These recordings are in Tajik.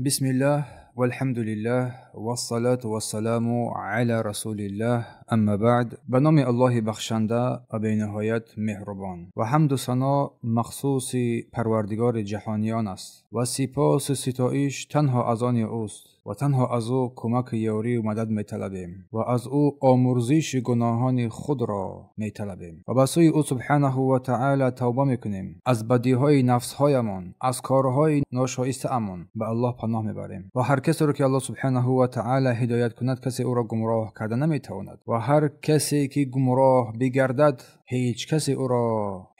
Бисмиллаҳ валҳамдулиллаҳ вассалату вассаламу ала расулиллаҳ амма баъд. Ба номи Аллоҳи бахшанда ва бениҳоят меҳрубон. Ва ҳамду сано махсуси Парвардигори ҷаҳониён аст ва сипосу ситоиш танҳо аз они ӯст ва танҳо аз ӯ кӯмаки ёрию мадад металабем ва аз ӯ омӯрзиши гуноҳони худро металабем ва ба сӯи ӯ субҳанаҳу ва таъала тавба мекунем. Аз бадиҳои нафсҳоямон, аз корҳои ношоистаамон ба Аллоҳ паноҳ мебарем ва ҳар касеро ки Аллоҳ субҳанаҳу ва таъала ҳидоят кунад, касе ӯро гумроҳ карда наметавонад ва ҳар касе ки гумроҳ бигардад, ҳеҷ касе ӯро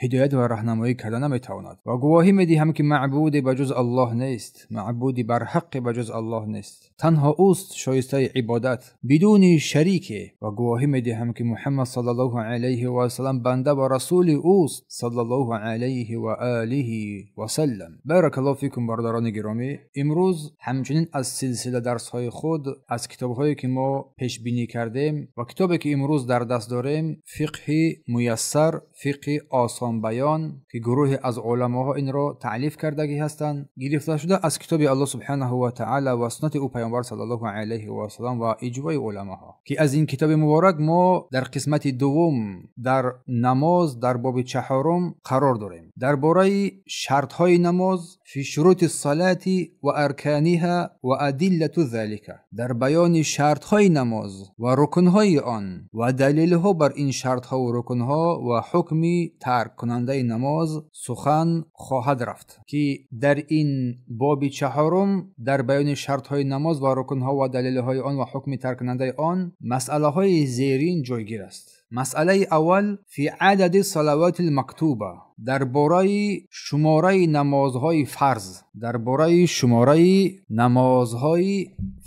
ҳидоят ва раҳнамоӣ карда наметавонад. Ва гувоҳӣ медиҳам ки маъбуде ба ҷуз Аллоҳ нест, маъбуди барҳаққе ба ҷуз Аллоҳ нест, танҳо ӯст шоистаи ибодат бидуни шарике. Ва гувоҳӣ медиҳам ки Муҳаммад саллаллоҳу алайҳи васаллам банда ва расули ӯст саллаллоҳу алайҳи ва олиҳи васаллам. Баракаллоҳу фикум, бародарони гиромӣ. Имрӯз ҳамчунин аз силсила дарсҳои худ, аз китобҳое ки мо пешбинӣ кардем ва китобе ки имрӯз дар даст дорем, фиқҳи муяссар, фиқҳи осонбаён, ки гурӯҳе аз уламоҳо инро таълиф кардагӣ ҳастанд, гирифта шуда аз китоби Аллоҳ субҳанаҳу ва таъала ва суннати ӯ пайғамбар саллаллоҳу алайҳи васаллам ва иҷмои уламоҳо, ки аз ин китоби муборак мо дар қисмати дуввум дар намоз дар боби чаҳорум қарор дорем. Дар бораи шартҳои намоз, фи шурути салати ва арканиҳа ва адиллату залика, дар баёни шартҳои намоз ва рукнҳои он ва далелҳо бар ин шартҳо ва рукнҳо ва ҳукми тарккунандаи намоз сухан хоҳад рафт, ки дар ин боби чаҳорум дар баёни шартҳои намоз ва рукнҳо ва далелҳои он ва ҳукми тарккунандаи он масъалаҳои зерин ҷойгир аст. Масъалаи аввал фи адади салавати лмактуба, дар бораи шумораи намозҳои фарз, дар бораи шумораи намозҳои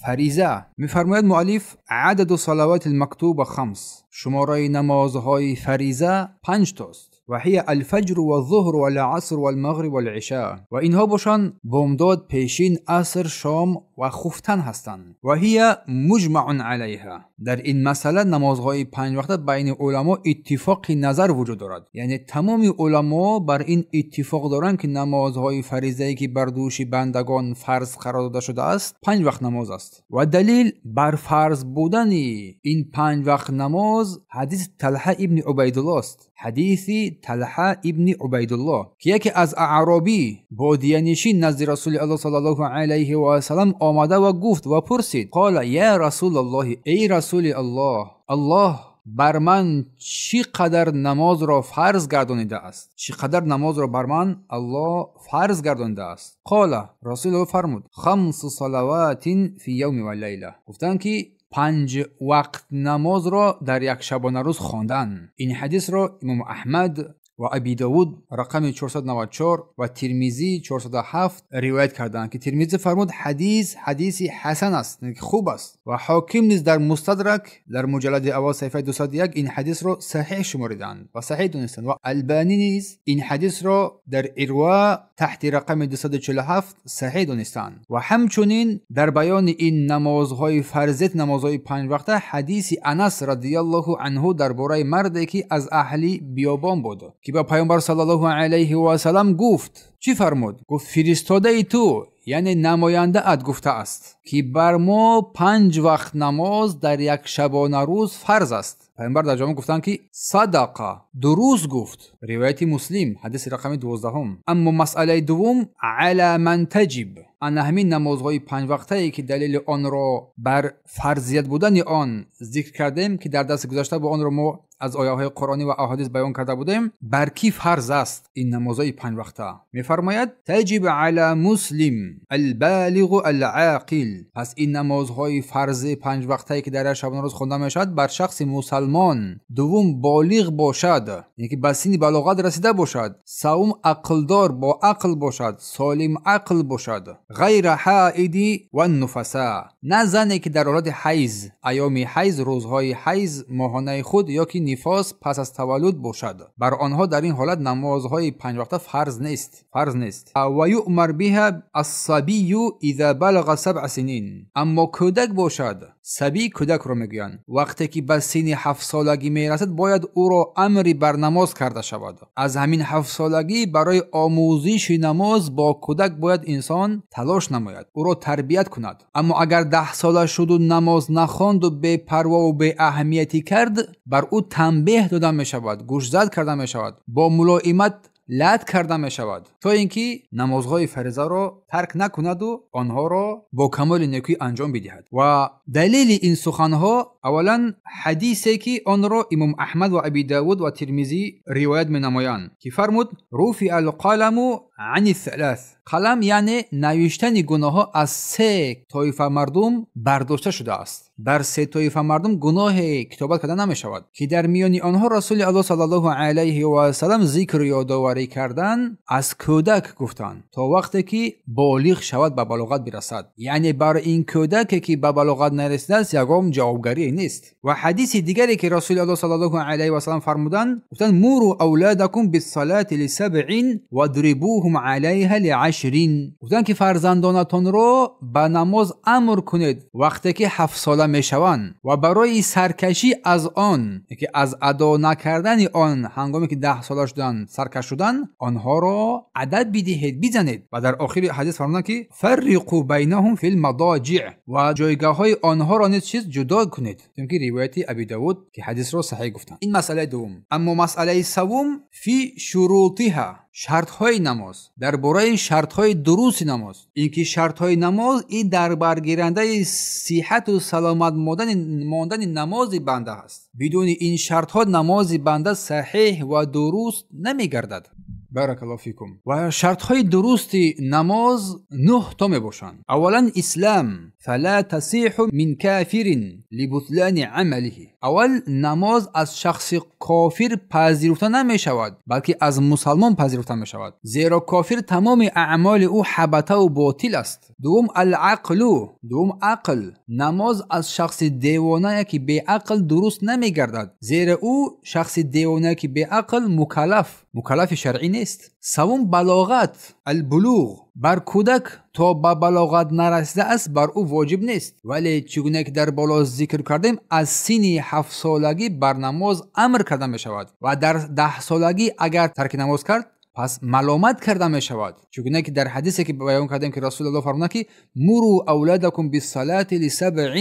фариза. Мефармояд муаллиф: ададу салавати лмактуба хамс, шумораи намозҳои фариза панҷ тост. Ва ҳия алфаҷру ваззуҳру валасру валмағриб валиша, ва инҳо бошанд бомдод, пешин, аср, шом ва хуфтан ҳастанд. Ва ҳия муҷмаъун алайҳа, дар ин масъала намозҳои панҷ вақта байни уламо иттифоқи назар вуҷуд дорад. Яъне тамоми уламо бар ин иттифоқ доранд, ки намозҳои фаризае ки бар дӯши бандагон фарз қарор дода шудааст, панҷ вақт намоз аст. Ва далил бар фарз будани ин панҷ вақт намоз ҳадиси Талҳа ибни Убайдуллоҳ аст. Ҳадиси Талҳа ибни Убайдуллоҳ, ки яке аз аъробӣ бодиянишин назди Расули Аллоҳ саллаллоҳу алайҳи васаллам омада ва гуфт ва пурсид: қола я Расулаллоҳи, эй Расули Аллоҳ, Аллоҳ бар ман чӣ қадар намозро фарз гардонидааст? Чӣ қадар намозро бар ман Аллоҳ фарз гардонидааст? Қола, Расулуллоҳ фармуд: хамсу салаватин фи явми ва лайла, гуфтанд ки панҷ вақт намозро дар як шабонарӯз хондан. Ин ҳадисро Имом Аҳмад ва Аби Давуд рақами 494 ва Тирмизӣ 407 ривоят карданд, ки Тирмизӣ фармуд ҳадис ҳадиси ҳасан аст, яъне ки хуб аст. Ва Ҳоким низ дар Мустадрак дар муҷаллади аввал саҳифаи 201 ин ҳадисро саҳиҳ шумориданд ва саҳиҳ донистанд. Ва Албанӣ низ ин ҳадисро дар Ирва таҳти рақами 247 саҳиҳ донистанд. Ва ҳамчунин дар баёни ин намозҳои фарзият, намозҳои панҷ вақта, ҳадиси Анас радиаллоҳу анҳу дар бораи марде ки аз аҳли биёбон буд, ки ба пайғамбар саллаллоҳу алайҳи васаллам гуфт, чӣ фармуд? Гуфт: фиристодаи ту, яъне намояндаат гуфтааст, ки бар мо панҷ вақт намоз дар як шабонарӯз фарз аст. Пайғамбар дар ҷавоб гуфтанд, ки садақа, дуруст гуфт. Ривояти Муслим, ҳадиси рақами 12. Аммо масъалаи дуввум ала ман таҷиб, ана ҳамин намозҳои панҷвақтае ки далели онро бар фарзият будани он зикр кардем, ки дар дарси гузашта бо онро мо аз ояҳои қуръонӣ ва аҳодис баён карда будем, бар кӣ фарз аст ин намозҳои панҷвақта? Мефармояд: таҷиб ала муслим албалиғу алоқил. Пас ин намозҳои фарзи панҷвақтае ки дар як шабонарӯз хонда мешавад, бар шахси мусалмон, дуввум болиғ бошад, яъне ки ба синни балоғат расида бошад, саввум ақлдор, бо ақл бошад, солим ақл бошад, ғайра ҳаиди ва нуфаса, на зане ки дар ҳолати ҳайз, айёми ҳайз, рӯзҳои ҳайз, моҳонаи худ ё ки нифос пас аз таваллуд бошад. Бар онҳо дар ин ҳолат намозҳои панҷвақта фарз нест, фарз нест. Ва юъмар биҳа ассабию иза балага сабъа синин, аммо кӯдак бошад Сабӣ кӯдакро мегӯянд. Вақте ки ба синни 7 солагӣ мерасад, бояд ӯро амри бар намоз карда шавад. Аз ҳамин 7 солагӣ барои омӯзиши намоз бо кӯдак бояд инсон талош намояд, ӯро тарбият кунад. Аммо агар 10 сола шуду намоз нахонду бепарвову беаҳамиятӣ кард, бар ӯ танбеҳ дода мешавад, гӯшзад карда мешавад, бо мулоимат лат карда мешавад, то ин ки намозҳои фаризаро тарк накунаду онҳоро бо камоли некӯӣ анҷом бидиҳад. Ва далели ин суханҳо, аввалан, ҳадисе, ки онро имом Аҳмад ва Аби Давуд ва Тирмизӣ ривоят менамоянд, ки фармуд: رفع القلم عن ثلاث. Қалам, яъне навиштани гуноҳҳо, аз се тоифа мардум бардошта шудааст. Бар се тоифа мардум гуноҳе китобат карда намешавад, ки дар миёни онҳо Расули Аллоҳ саллаллоҳу алайҳи васалам зикру ёдоварӣ кардан аз кӯдак гуфтанд, то вақте ки болиғ шавад, ба балоғат бирасад. Яъне бар ин кӯдаке, ки ба балоғат нарасидааст, ягон ҷавобгарие нест. Ва ҳадиси дигаре, ки Расули Аллоҳ саллаллоҳу алайҳи васалам фармуданд, гуфтанд: مروا أولادكم بالصلاة لسبع واضربوهم عليها لعشر. Гуфтанд, ки фарзандонатонро ба намоз амр кунед, вақте ки 7 сола мешаванд, ва барои саркашӣ аз он, ки аз адо накардани он, ҳангоме ки 10 сола шуданд, саркаш шуданд, онҳоро адаб бидиҳед, бизанед. Ва дар охири ҳадис фармуданд, ки فرقوا بينهم في المضاجع, ва ҷойгоҳҳои онҳоро низ чиз ҷудо кунед. Ки ривояти Аби Давуд, ки ҳадисро саҳеҳ гуфтанд. Ин масъалаи дуввум. Аммо масъалаи саввум: في شروطها, шартҳои намоз. Дар бораи шартҳои дурусти намоз, ин ки шартҳои намоз ин дар баргирандаи сиҳату саломат мондани намози банда аст. Бидуни ин шартҳо намози банда саҳеҳ ва дуруст намегардад. بارك الله فيكم. Ва шартҳои дурусти намоз нӯҳ то мебошанд. Аввалан, ислам, فلا تصح من كافر لبطلان عمله. Аввал, намоз аз шахси кофир пазируфта намешавад, балки аз мусалмон пазируфта мешавад, зеро кофир тамоми аъмоли ӯ ҳабатаву ботил аст. Дуввум, العقل. Дуввум, ақл. Намоз аз шахси девонае, ки беақл, дуруст намегардад, зеро ӯ шахси девонае, ки беақл, мукаллаф, мукаллафи шаръӣ нест. Саввум, балоғат, البلوغ. Бар кӯдак, то ба балоғат нарасидааст, бар ӯ воҷиб нест, вале чӣ гуна ки дар боло зикр кардем, аз синни 7 солагӣ бар намоз амр карда мешавад ва дар 10 солагӣ агар тарки намоз кард, пас маломат карда мешавад. Чӣ гуна ки дар ҳадисе, ки баён кардем, ки Расулуллоҳ фармуданд, ки مروا أولادكم بالصلاة لسبع,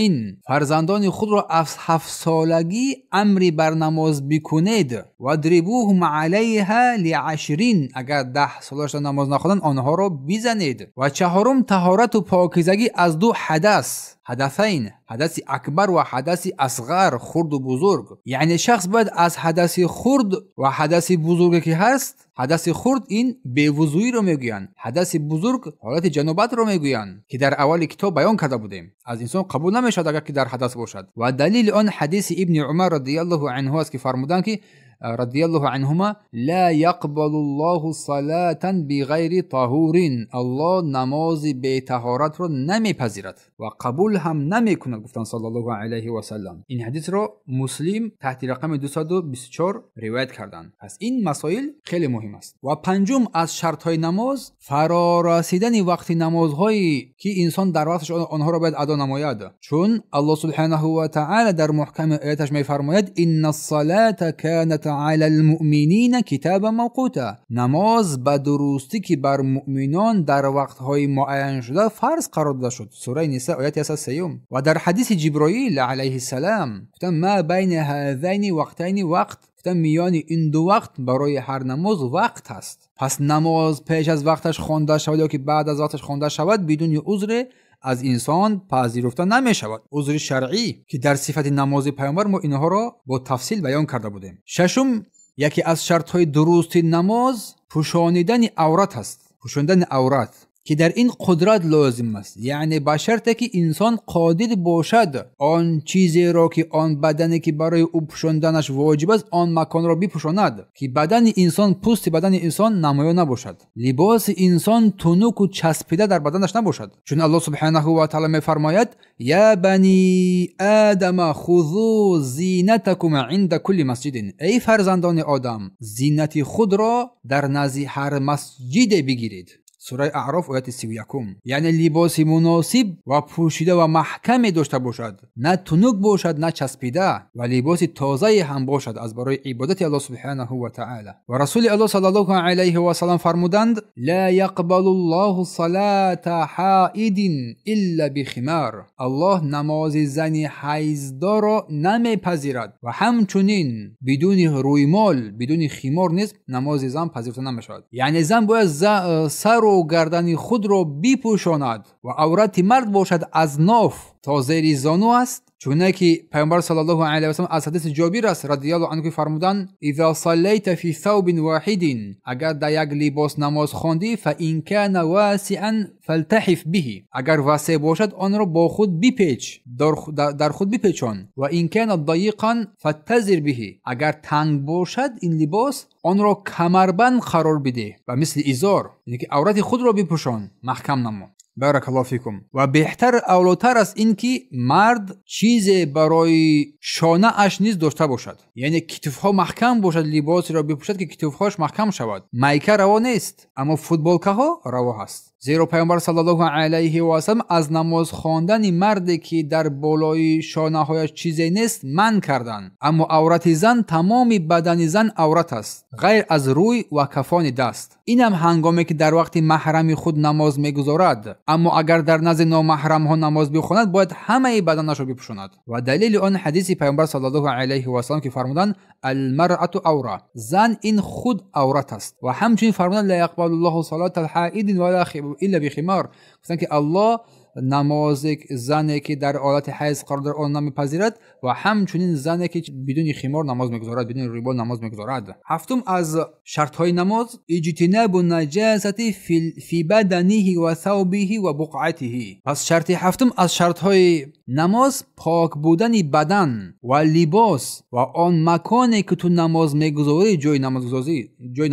фарзандони худро аз 7 солагӣ амри бар намоз бикунед, واضربوهم عليها لعشر, агар 10 сола шуда намоз нахонанд, онҳоро бизанед. Ва чаҳорум, таҳорату покизагӣ аз ду ҳадас, حدثين, ҳадаси акбар ва ҳадаси асғар, хурду бузург. Яъне шахс бояд аз ҳадаси хурд ва ҳадаси бузурге, ки ҳаст. Ҳадаси хурд ин бевузӯиро мегӯянд, ҳадаси бузург ҳолати ҷанобатро мегӯянд, ки дар аввали китоб баён карда будем. Аз инсон қабул намешавад, агар ки дар ҳадас бошад. Ва далили он ҳадиси Ибни Умар رضي الله عنه аст, ки фармуданд, ки رضي الله عنهما: لا يقبل الله صلاة بغير طهور. Аллоҳ намози бетаҳоратро намепазирад ва қабул ҳам намекунад, гуфтанд صلى الله عليه وسلم. Ин ҳадисро Муслим таҳти рақами 224 ривоят карданд. Пас ин масоил хеле муҳим аст. Ва панҷум аз шартҳои намоз, фарорасидани вақти намозҳое, ки инсон дар вақташ онҳоро бояд адо намояд, чун Аллоҳ سبحانه وتعالى дар муҳками ояташ мефармояд: إن الصلاة كانت على المؤمنين كتابا موقوتا. Намоз ба дурустӣ, ки бар муъминон дар вақтҳои муайяншуда фарз қарор дода шуд. Сураи Ниса, ояти 103. Ва дар ҳадиси Ҷиброил عليه السلام гуфтанд: ما بين هذين الوقتين وقت. Гуфтанд, миёни ин ду вақт барои ҳар намоз вақт ҳаст. Пас намоз пеш аз вақташ хонда шавад ё ки баъд аз вақташ хонда шавад, бидуни узре аз инсон пазируфта намешавад, узри шаръӣ, ки дар сифати намози паёмбар мо инҳоро бо тафсил баён карда будем. Шашум, яке аз шартҳои дурусти намоз пӯшонидани аврат аст. Пӯшонидани аврат, ки дар ин қудрат лозим аст, яъне ба шарте, ки инсон қодир бошад он чизеро, ки он бадане, ки барои ӯ пӯшонданаш воҷиб аст, он маконро бипӯшонад, ки бадани инсон, пӯсти бадани инсон намоён набошад, либоси инсон тунуку часпида дар баданаш набошад. Чун Аллоҳ سبحانه وتعالى мефармояд: يا بني آدم خذوا زينتكم عند كل مسجد. Эй фарзандони Одам, зинати худро дар назди ҳар масҷиде бигиред. Сураи Аъроф ояти 31. Яъне либоси муносиб ва пӯшида ва маҳкаме дошта бошад, на тунук бошад, на часпида, ва либоси тозае ҳам бошад аз барои ибодати Аллоҳ субҳанаҳу ва таъала. Ва Расули Аллоҳ саллаллоҳу алайҳи васаллам фармуданд: ла яқбалу ллоҳу салата ҳаидин илла бихимар. Аллоҳ намози зани ҳайздорро намепазирад ва ҳамчунин бидуни рӯймол, бидуни химор низ намози зан пазируфта намешавад. Яъне зан бояд сару гардани худро бипӯшонад ва аврати мард бошад аз ноф то зери зону аст. Чуне ки Пайғамбар саллаллоҳу алайҳи васаллам аз ҳадиси Ҷобир аст радиаллоҳу анҳу фармуданд: иза саллайта фи савбин воҳидин, агар дар як либос намоз хондӣ, фа ин кана васиан фалтаҳиф биҳи, агар васеъ бошад онро бо худ бипеч, дар худ бипечон, ва ин кана дайиқан фаттазир биҳи, агар танг бошад ин либос онро камарбанд қарор бидеҳ ва мисли изор, яъне ки аврати худро бипӯшон, маҳкам намо. Баракаллоҳу фикум. Ва беҳтар авлотар аст ин ки мард чизе барои шонааш низ дошта бошад, яъне китфҳо маҳкам бошад, либосеро бипӯшад ки китфҳояш маҳкам шавад. Майка раво нест, аммо футболкаҳо раво ҳаст. Зеро Пайғамбар саллаллоҳу алайҳи васаллам аз намоз хондани марде ки дар болои шонаҳояш чизе нест манъ карданд. Аммо аврати зан, тамоми бадани зан аврат аст, ғайр аз рӯй ва кафони даст. Инам ҳангоме ки дар вақти маҳрами худ намоз мегузорад. Аммо агар дар назди номаҳрамҳо намоз бихонад, бояд ҳамаи баданашро бипӯшонад. Ва далели он ҳадиси Пайғамбар саллаллоҳу алайҳи васаллам ки фармуданд: алмаръату авра, зан ин худ аврат аст. Ва ҳамчунин фармуданд: ла яқбалу ллоҳу салата алҳаидин вала илла бихимар, гуфтанд ки Аллоҳ намози зане ки дар ҳолати ҳайз қарор дорад он намепазирад ва ҳамчунин зане ки бидуни химор намоз мегузорад, бидуни рӯймол намоз мегузорад. Ҳафтум аз шартҳои намоз иҷтинабу наҷасати фи баданиҳи ва савбиҳи ва буқъатиҳи. Пас шарти ҳафтум аз шартҳои намоз пок будани бадан ва либос ва он маконе ки ту намоз мегузорӣ, ҷои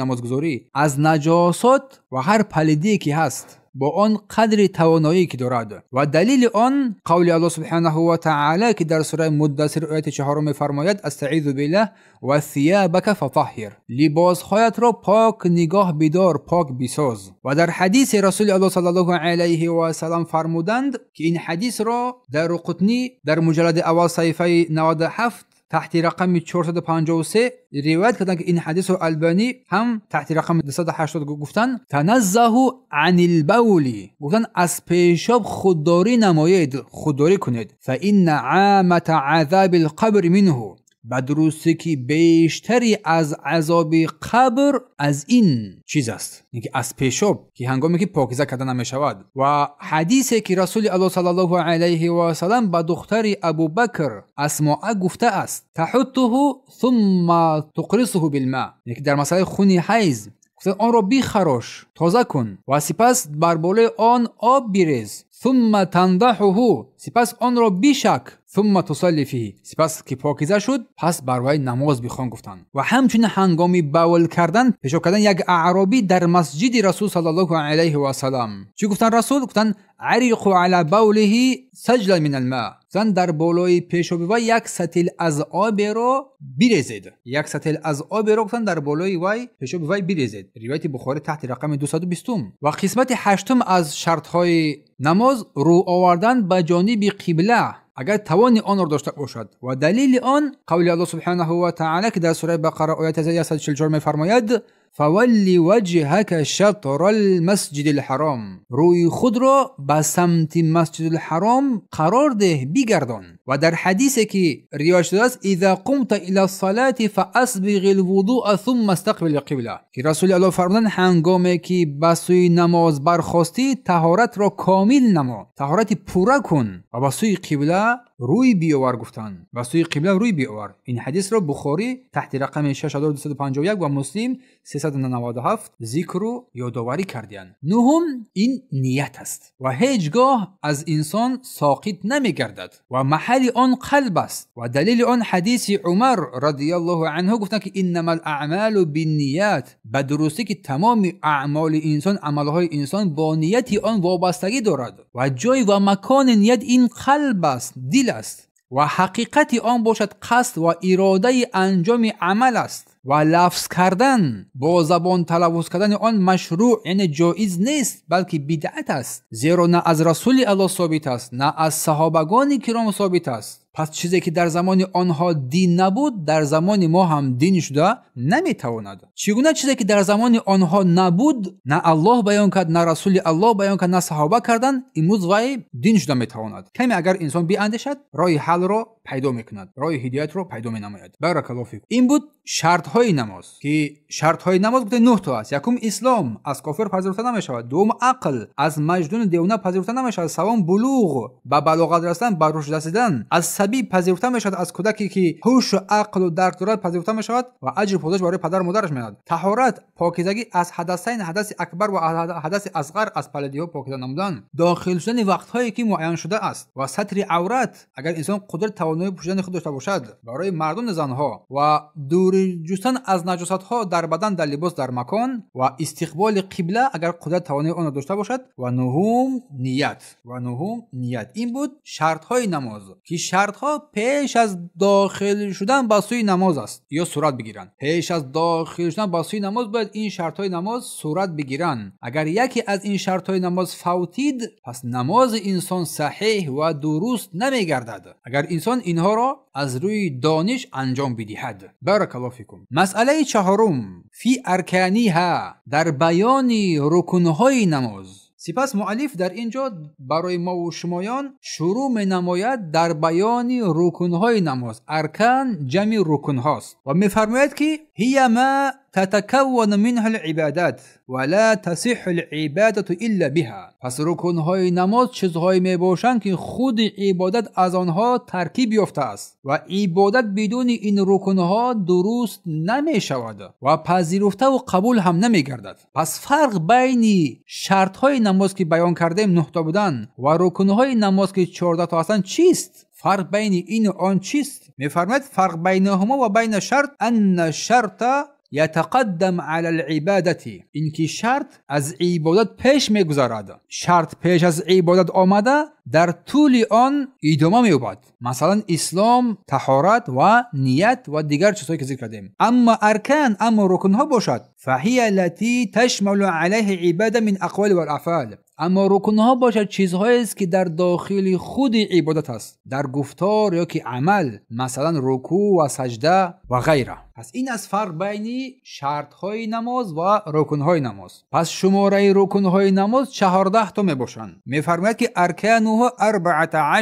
намозгузорӣ аз наҷосот ва ҳар палидие ки ҳаст бо он қадри тавоноӣ ки дорад. Ва далели он қавли Аллоҳ субҳанаҳу ва таъала ки дар сураи Муддассир ояти 4 мефармояд: астаизу биллаҳ ва сиябака фатаҳҳир, либосҳоятро пок нигоҳ бидор, пок бисоз. Ва дар ҳадиси Расули Аллоҳ саллаллоҳу алайҳи васаллам фармуданд ки ин ҳадисро дар Қутнӣ дар муҷаллади аввал саҳифаи 97 таҳти рақами 453 ривоят карданд ки ин ҳадисро Албанӣ ҳам таҳти рақами 280 гуфтанд: таназзаҳу анил бавли, гуфтанд аз пешоб худдорӣ намоед, худдорӣ кунед, фа инна амата азаби лқабри минҳу, ба дурустӣ ки бештари аз азоби қабр аз ин чиз аст, яъне ки аз пешоб ки ҳангоме ки покиза карда намешавад. Ва ҳадисе ки Расули Аллоҳ саллаллоҳу алайҳи васаллам ба духтари Абубакр Асмоа гуфтааст: таҳуттуҳу сумма туқрисуҳу билма, яъне ки дар масъалаи хуни ҳайз гуфтанд онро бихарош, тоза кун ва сипас бар болои он об бирез, сумма тандаҳуҳу, сипас онро бишак, сумма тусалли фиҳи, сипас ки покиза шуд пас бар вай намоз бихон гуфтанд. Ва ҳамчунин ҳангоми бавл кардан, пешоб кардан як аъробӣ дар масҷиди Расул саллаллоҳу алайҳи васаллам чӣ гуфтанд? Расул гуфтанд: ариқу ала бавлиҳи саҷлан мин алма, гуфтанд дар болои пешоби вай як сатил аз оберо бирезед, як сатил аз оберо гуфтанд дар болои вай пешоби вай бирезед. Ривояти Бухорӣ таҳти рақами 220. Ва қисмати ҳаштум аз шартҳои намоз рӯ овардан ба ҷониби қибла агар тавони онро дошта бошад. Ва далели он қавли Аллоҳ субҳанаҳу ва таъала ки дар сураи Бақара ояти 144 мефармояд: фавалли ваҷҳака шатрал масҷидил ҳаром, рӯи худро ба самти масҷидул ҳаром қарор деҳ, бигардон. Ва дар ҳадисе ки ривоят шудааст: иза қумта ила салати фаасбиғил вудуа сумма истақбил қибла, ки Расули Аллоҳ фармуданд ҳангоме ки ба сӯи намоз бархостӣ таҳоратро комил намо, таҳорати пурра кун ва ба сӯи қибла рӯй биёвар гуфтанд, ба сӯи қибла рӯй биёвар. Ин ҳадисро Бухорӣ таҳти рақами 6251 ва Муслим 397 зикру ёдоварӣ кардиянд. Нуҳум ин ният аст ва ҳеҷ гоҳ аз инсон соқит намегардад ва маҳалли он қалб аст. Ва далели он ҳадиси Умар радиаллоҳу анҳу гуфтанд ки иннама аъмалу бинният, ба дурустӣ ки тамоми аъмоли инсон, амалҳои инсон бо нияти он вобастагӣ дорад ва ҷой ва макони ният ин қалб аст, дил аст ва ҳақиқати он бошад қасд ва иродаи анҷоми амал аст. ва лафз кардан бо забон талаффуз кардани он машрӯъ, яъне ҷоиз нест, балки бидъат аст, зеро на аз Расули Аллоҳ собит аст, на аз саҳобагони киром собит аст. Пас чизе ки дар замони онҳо дин набуд, дар замони мо ҳам дин шуда наметавонад. Чӣ гуна чизе ки дар замони онҳо набуд, на Аллоҳ баён кард, на Расули Аллоҳ баён кард, на саҳоба карданд, имрӯз вай дин шуда метавонад? Каме агар инсон биандешад, роҳи ҳалро пайдо мекунад, роҳи ҳидоятро пайдо менамояд. Баракаллоҳу фик. Ин буд шартҳои намоз, ки шартҳои намоз гуфта 9 то аст. Якум ислом, аз кофир пазируфта намешавад. Дуюм ақл, аз маҷнуну девона пазируфта намешавад. Севум булуғ, ба балоғат расидан, ба рушд расидан. Аз сабӣ пазируфта мешавад, аз кӯдаке ки ҳушу ақлу дарк дорад пазируфта мешавад ва аҷру подош барои падару модараш меояд. Таҳорат, покизагӣ аз ҳадасайн, ҳадаси акбар ва ҳадаси асғар, аз палидиҳо покиза намудан. Дохил шудани вақтҳое ки муайян шуда аст ва сатри аврат, агар инсон қудрат тавоноии пӯшидани худ дошта бошад барои мардону занҳо, ва дурӣ ҷустан аз наҷосатҳо дар бадан, дар либос, дар макон, ва истиқболи қибла агар қудрат тавоноии онро дошта бошад. Ва нуҳум ният, ва нуҳум ният. Ин буд шартҳои намоз, ки шартҳо пеш аз дохил шудан ба сӯи намоз аст ё сурат бигиранд. Пеш аз дохил шудан ба сӯи намоз бояд ин шартҳои намоз сурат бигиранд. Агар яке аз ин шартҳои намоз фавтид, пас намози инсон саҳеҳ ва дуруст намегардад, агар инсон инҳоро аз рӯи дониш анҷом бидиҳад. Баракаллоҳу фикум. Масъалаи чаҳорум, фи арканиҳа, дар баёни рукунҳои намоз. Сипас муаллиф дар ин ҷо барои мо ва шумоён шурӯъ менамояд дар баёни рукунҳои намоз. Аркан ҷамъи рукунҳост ва мефармояд ки ҳия ма تتكون منها العبادات ولا تصح العبادة إلا بها. پس رکن‌های نماز چیزهایی میباشند که خود عبادت از آنها ترکیب یافته است و عبادت بدون این رکن‌ها درست نمیشود و پذیرفته و قبول هم نمیگردد. پس فرق بین شرط‌های نماز که بیان کردیم 9 تا بودن و رکن‌های نماز که 14 تا هستند چیست؟ فرق بین این و آن چیست؟ میفرماید فرق بینهما و بین شرط ان الشرط یتقدم علی العبادة، اینکه شرط از عبادت پیش میگذارد. شرط پیش از عبادت آمده در طول آن ادامه می‌یابد، مثلا اسلام، طهارت و نیت و دیگر چیزهایی که ذکر کردیم. اما ارکان، اما رکن‌ها باشد فهی التي تشمل علیه عباده من اقوال والافعال. اما رکن‌ها باشد چیزهایی است که در داخل خود عبادت است، در گفتار یا که عمل، مثلا رکوع و سجده و غیره. پس این از فرق بین شرط‌های نماز و رکن‌های نماز. پس شماره رکن‌های نماز 14 تا میباشند. می‌فرماید که ارکانه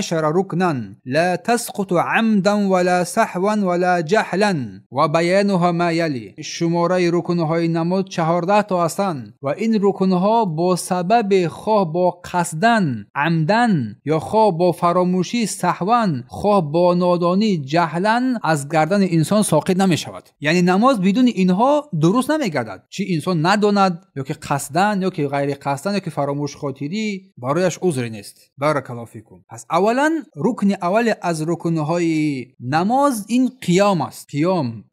14 رکنا لا تسقط عمدا ولا سهوا ولا جهلا و بیانها ما یلی. شماره رکن‌های نماز 14 تا هستند و این رکن‌ها با سبب خواه با قصدن عمدن یا خواه با فراموشی سهوا، خواه با نادانی جهلا از گردن انسان ساقط نمی‌شود. یعنی نماز بدون اینها درست نمیگردد. چی انسان نداند یا که قصدن یا که غیر قصدن یا که فراموش خاطری، برایش عذری نیست. بارک الله فیکم. پس اولا رکن اول از رکنهای نماز این قیام است.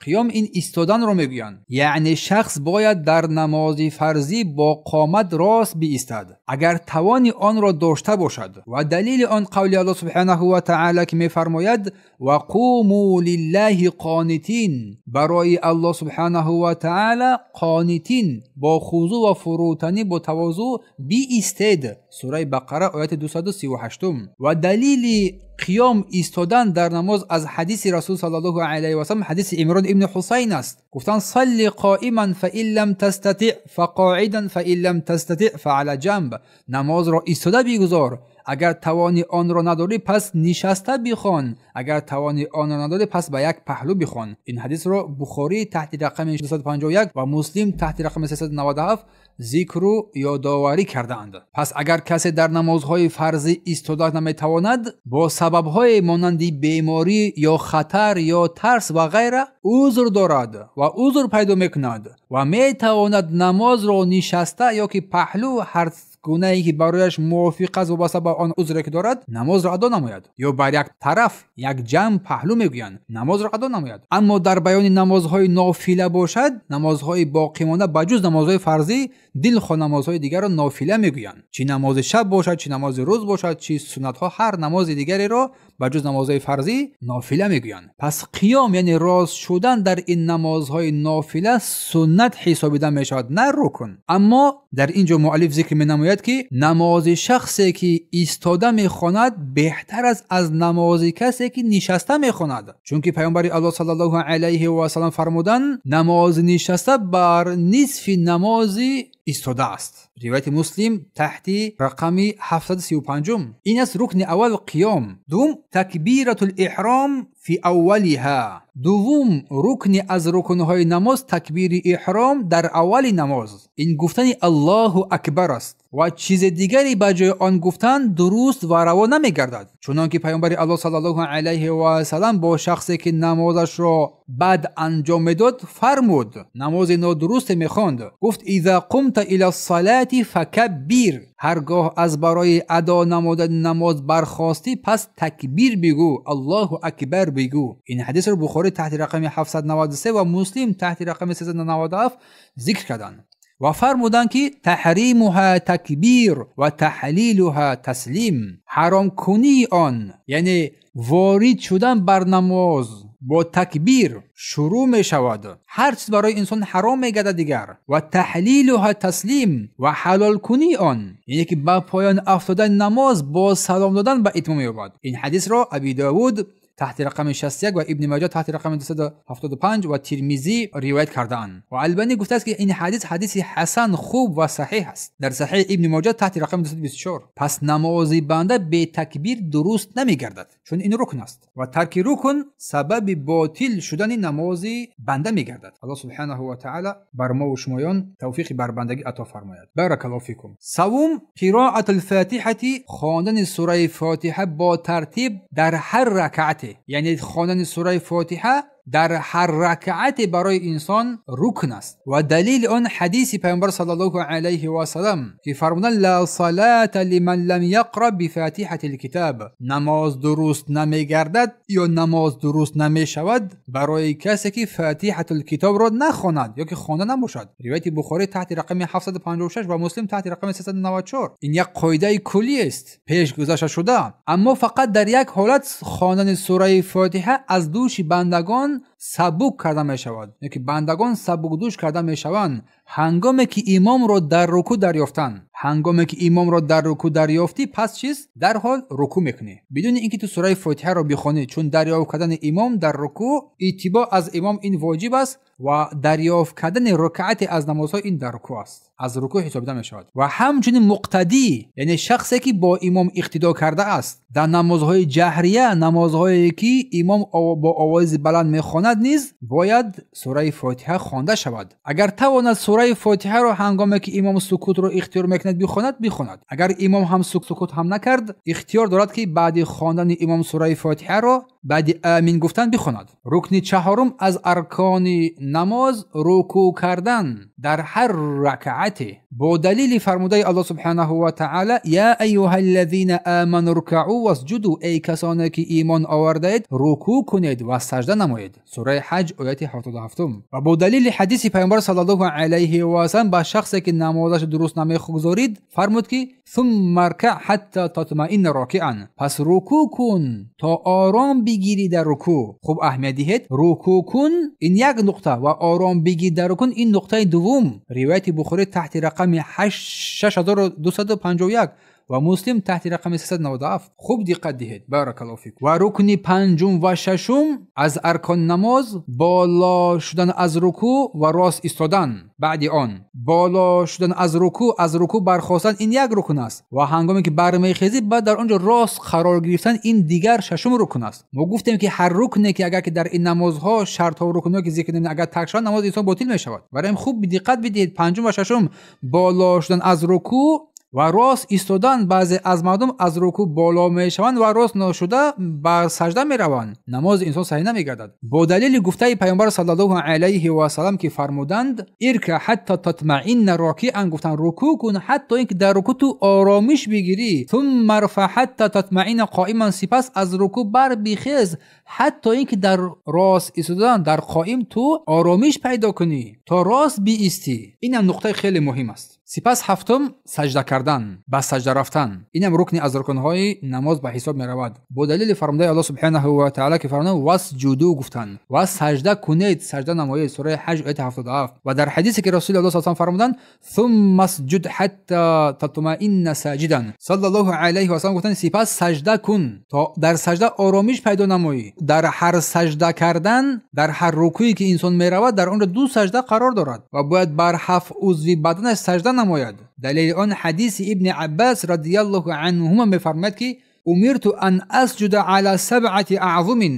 قیام این ایستادن رو میگویند. یعنی شخص باید در نماز فرضی با قامت راست بایستد اگر توان آن را داشته باشد. و دلیل آن قول الله سبحانه و تعالی که میفرماید و قوموا لله قانتین، برای الله سبحانه و تعالی قانتین، با خضوع و فروتنی، با تواضع بیایستید. سوره بقره آیت 238. و دلیل قیام ایستادن در نماز از حدیث رسول صلی الله علیه و سلم، حدیث عمران ابن حسین است. گفتن صلی قائما فإن لم تستطع فقاعدا فإن لم تستطع فعلى جنب. نماز را ایستاده بگذار، اگر توانی آن را نداری پس نشسته بخوان، اگر توانی آن را نداری پس به یک پهلو بخوان. این حدیث را بخاری تحت رقم 251 و مسلم تحت رقم 397 ذکر و یادآوری کردند. پس اگر کسی در نمازهای فرضی ایستاده نمیتواند، با سببهای مانند بیماری یا خطر یا ترس و غیره عذر دارد و عذر پیدا میکند و میتواند نماز را نشسته یا که پهلو، هر گونه که برایش موافق است و وابسته به آن عذری که دارد نماز را ادا نماید، یا بر یک طرف یک جنب پهلو میگویند نماز را ادا نماید. اما در بیان نمازهای نافله باشد، نمازهای باقی مانده بجز نمازهای فرضی، دلخواه نمازهای دیگر را نافله میگویند، چی نماز شب باشد، چی نماز روز باشد، چی سنت ها، هر نماز دیگری را ба ҷуз намозҳои фарзӣ нофила мегӯянд. Пас қиём яъне рост шудан дар ин намозҳои нофила суннат ҳисобида мешавад, на рукн. Аммо дар ин ҷо муаллиф зикр менамояд, ки намози шахсе ки истода мехонад беҳтар аст аз намози касе ки нишаста мехонад, чунки паёмбари Аллоҳ саллаллоҳу алайҳи васаллам фармуданд: намози нишаста бар нисфи намози истода аст. Ривояти Муслим таҳти рақами 735. Ин аст рукни аввал қиём. Дуввум такбиратул иҳром фи аввалиҳа. Дуввум рукни аз рукнҳои намоз такбири иҳром дар аввали намоз. Ин гуфтани Аллоҳу акбар аст ва чизи дигаре ба ҷои он гуфтан дуруст ва раво намегардад, чунон ки паёмбари Аллоҳ саллаллоҳу алайҳи васаллам бо шахсе ки намозашро бад анҷом медод фармуд, намози нодурусте мехонд, гуфт: иза қумта ила ссалати факаббир. Ҳаргоҳ аз барои адо намудани намоз бархостӣ, пас такбир бигӯ, Аллоҳу акбар бигӯ. Ин ҳадисро Бухорӣ таҳти рақами 793 ва Муслим таҳти рақами 397 зикр карданд ва фармуданд, ки таҳримуҳа такбир ва таҳлилуҳа таслим. Ҳаромкунии он, яъне ворид шудан бар намоз бо такбир шурӯъ мешавад, ҳар чиз барои инсон ҳаром мегардад дигар, ва таҳлилуҳа таслим ва ҳалолкунии он, яъне ки ба поён афтодани намоз бо салом додан ба итмом меёбад. Ин ҳадисро Аби Довуд таҳти рақами 61 ва Ибни Маҷа таҳти рақами 275 ва Тирмизӣ ривоят кардаанд. Ва Албанӣ гуфтааст, ки ин ҳадис ҳадиси ҳасан, хуб ва саҳиҳ аст. Дар саҳиҳ Ибни Маҷа таҳти рақами 224. Пас намози банда бе такбир дуруст намегардад, чун ин рукн аст ва тарки рукн сабаби ботил шудани намози банда мегардад. Аллоҳ субҳанаҳу ва таъала бар мо ва шумоён тавфиқи барбандагӣ ато фармояд. Баракаллоҳу фикум. Савум қироатул фотиҳати, хондани сураи фотиҳа бо тартиб дар ҳар ракъате, яъне хондани сураи фотиҳа дар ҳар ракъате барои инсон рукн аст. Ва далили он ҳадиси паёмбар саллаллоҳу алайҳи васаллам ки фармуданд: ла салата лиман лам яқра бифатиҳати лкитаб. Намоз дуруст намегардад ё намоз дуруст намешавад барои касе ки фатиҳатул китобро нахонад ё ки хонда набошад. Ривояти Бухорӣ таҳти рақами 756 ва Муслим таҳти рақами 394. Ин як қоидаи куллӣ аст, пеш гузашта шуда, аммо фақат дар як ҳолат хондани сураи фотиҳа аз дӯши бандагон сабук карда мешавад, ё ки бандагон сабукдӯш карда мешаванд ҳангоме ки имомро дар рукӯъ дарёфтанд. Ҳангоме ки имомро дар рукӯъ дарёфтӣ, пас чиз дарҳол рукӯъ мекунӣ, бидуни ин ки ту сураи фотиҳаро бихонӣ, чун дарёфт кардани имом дар рукӯъ, иттибоъ аз имом ин воҷиб аст ва дарёфт кардани рукъате аз намозҳо ин дар рукӯъ аст, аз рукӯъ ҳисобида мешавад. Ва ҳамчунин муқтадӣ, яъне шахсе ки бо имом иқтидо кардааст дар намозҳои ҷаҳрия, намозҳое ки имом бо овози баланд мехонад, низ бояд сураи фотиҳа хонда шавад. Агар тавонад сураи фотиҳаро ҳангоме ки имом сукутро ихтиёр мекунад бихонад, бихонад. Агар имом ҳам сукут ҳам накард, ихтиёр дорад ки баъди хондани имом сураи фотиҳаро баъди амин гуфтан бихонад. Рукни чаҳорум аз аркони намоз рукӯъ кардан дар ҳар ракъате бо далили фармудаи Аллоҳ субҳанаҳу ва таъала: я айюҳаллазина аману ркаъу васҷуду. Эй касоне ки имон овардаед, рукӯъ кунед ва сажда намоед. Сураи Ҳаҷ ояти 77. Ва бо далили ҳадиси паёмбар саллаллоҳу алайҳи васаллам ба шахсе ки намозаш дуруст намегузорид фармуд, ки сумма ркаъ ҳатта татмаинна рокиан. Пас рукӯъ кун то ором бигирӣ дар рукӯъ. Хуб аҳамият диҳед, рукӯъ кун ин як нуқта ва ором бигир дар рукӯъ ин нуқтаи дуввум. Ривояти Бухорӣ таҳти рақами 6251 ва Муслим таҳти рақами 397. Хуб диққат диҳед, баракаллоҳу фикум. Ва рукни панҷум ва шашум аз аркон намоз боло шудан аз рукӯъ ва рост истодан баъди он. Боло шудан аз рукӯъ, аз рукӯъ бархостан ин як рукн аст ва ҳангоме ки бармехезӣ баъд дар он ҷо рост қарор гирифтан ин дигар шашум рукн аст. Мо гуфтем ки ҳар рукне ки агар ки дар ин намозҳо шартҳо ва рукнҳое ки зикр намудем агар тарк шавад, намози инсон ботил мешавад. Барои ин хуб диққат бидиҳед, панҷум ва шашум боло шудан аз рукӯъ ва рост истодан. Баъзе аз мардум аз рукӯъ боло мешаванд ва рост ношуда ба сажда мераванд, намози инсон саҳеҳ намегардад. Бо далели гуфтаи паёмбар саллаллоҳу алайҳи васаллам ки фармуданд: ирка ҳатта татмаинна рокиан, гуфтанд рукӯъ кун ҳатто ин ки дар рукӯъ ту оромиш бигирӣ. Сумма рфа ҳатта татмаинна қоиман, сипас аз рукӯъ барбихез ҳатто ин ки дар рост истодан дар қоим ту оромиш пайдо кунӣ, то рост биистӣ. Инам нуқтаи хеле муҳим аст. Сипас ҳафтум саҷда кардан, ба саҷда рафтан. Инам рукни аз рукнҳои намоз ба ҳисоб меравад. Бо далели фармудаи Аллоҳ субҳанаҳу ва таъала ки фармуданд васҷуду гуфтанд ва саҷда кунед, саҷда намоед, сураи ҳаҷ ояти 77. Ва дар ҳадисе ки Расули Аллоҳ саллаллоҳу алайҳи васаллам фармуданд сумма асҷуд ҳатта татмаинна саҷидан саллаллоҳу алайҳи васаллам гуфтанд сипас саҷда кун то дар саҷда оромиш пайдо намоӣ. Дар ҳар саҷда кардан, дар ҳар рукӯе ки инсон меравад, дар онҷо ду саҷда қарор дорад ва бояд бар ҳафт узви баданаш саҷда намояд. Далели он ҳадиси ибни Аббас радияллоҳу анҳума мефармояд ки умирту ан асҷуда ала сабъати аъзумин,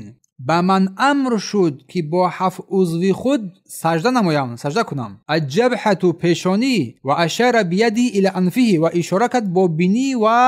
ба ман амр шуд ки бо ҳафт узви худ саҷда намоям, саҷда кунам. Аҷабҳату пешонӣ ва ашара бияди ила анфиҳи ва ишора кард бо бинӣ ва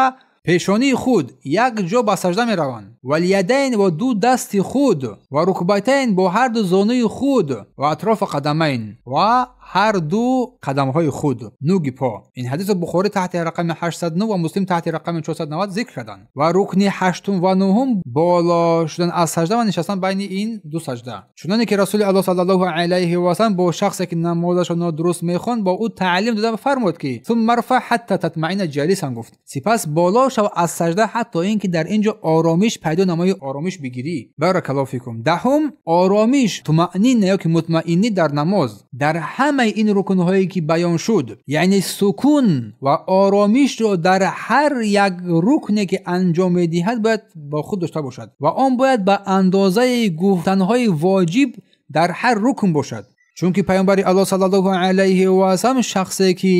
пешонии худ як ҷо ба саҷда мераванд. Валядайн ва ду дасти худ ва рукбатайн бо ҳар ду зонуи худ ва атрофа қадамайн ва ҳар ду қадамҳои худ, нуги по. Ин ҳадисро Бухорӣ таҳти рақами 809 ва Муслим таҳти рақами 490 зикр карданд. Ва рукни ҳаштум ва нуҳум боло шудан аз саҷда ва нишастан байни ин ду саҷда. Чуноне ки Расули Аллоҳ саллаллоҳу алайҳи васаллам бо шахсе ки намозашро нодуруст мехонд бо ӯ таълим дода фармуд ки сумма арфа ҳатта татмаинна ҷалисан гуфт, сипас боло шав аз саҷда ҳатто ин ки дар ин ҷо оромиш пайдо намоӣ, оромиш бигирӣ. Баракаллоҳу фикум. Даҳум оромиш, тумаънина ё ки мутмаиннӣ дар намоз. Дар ҳамаи ин рукнҳое ки баён шуд, яъне сукун ва оромишро дар ҳар як рукне ки анҷом медиҳад бояд бо худ дошта бошад ва он бояд ба андозаи гуфтанҳои воҷиб дар ҳар рукн бошад. Чунки паёмбари Аллоҳ саллаллоҳу алайҳи васаллам шахсе ки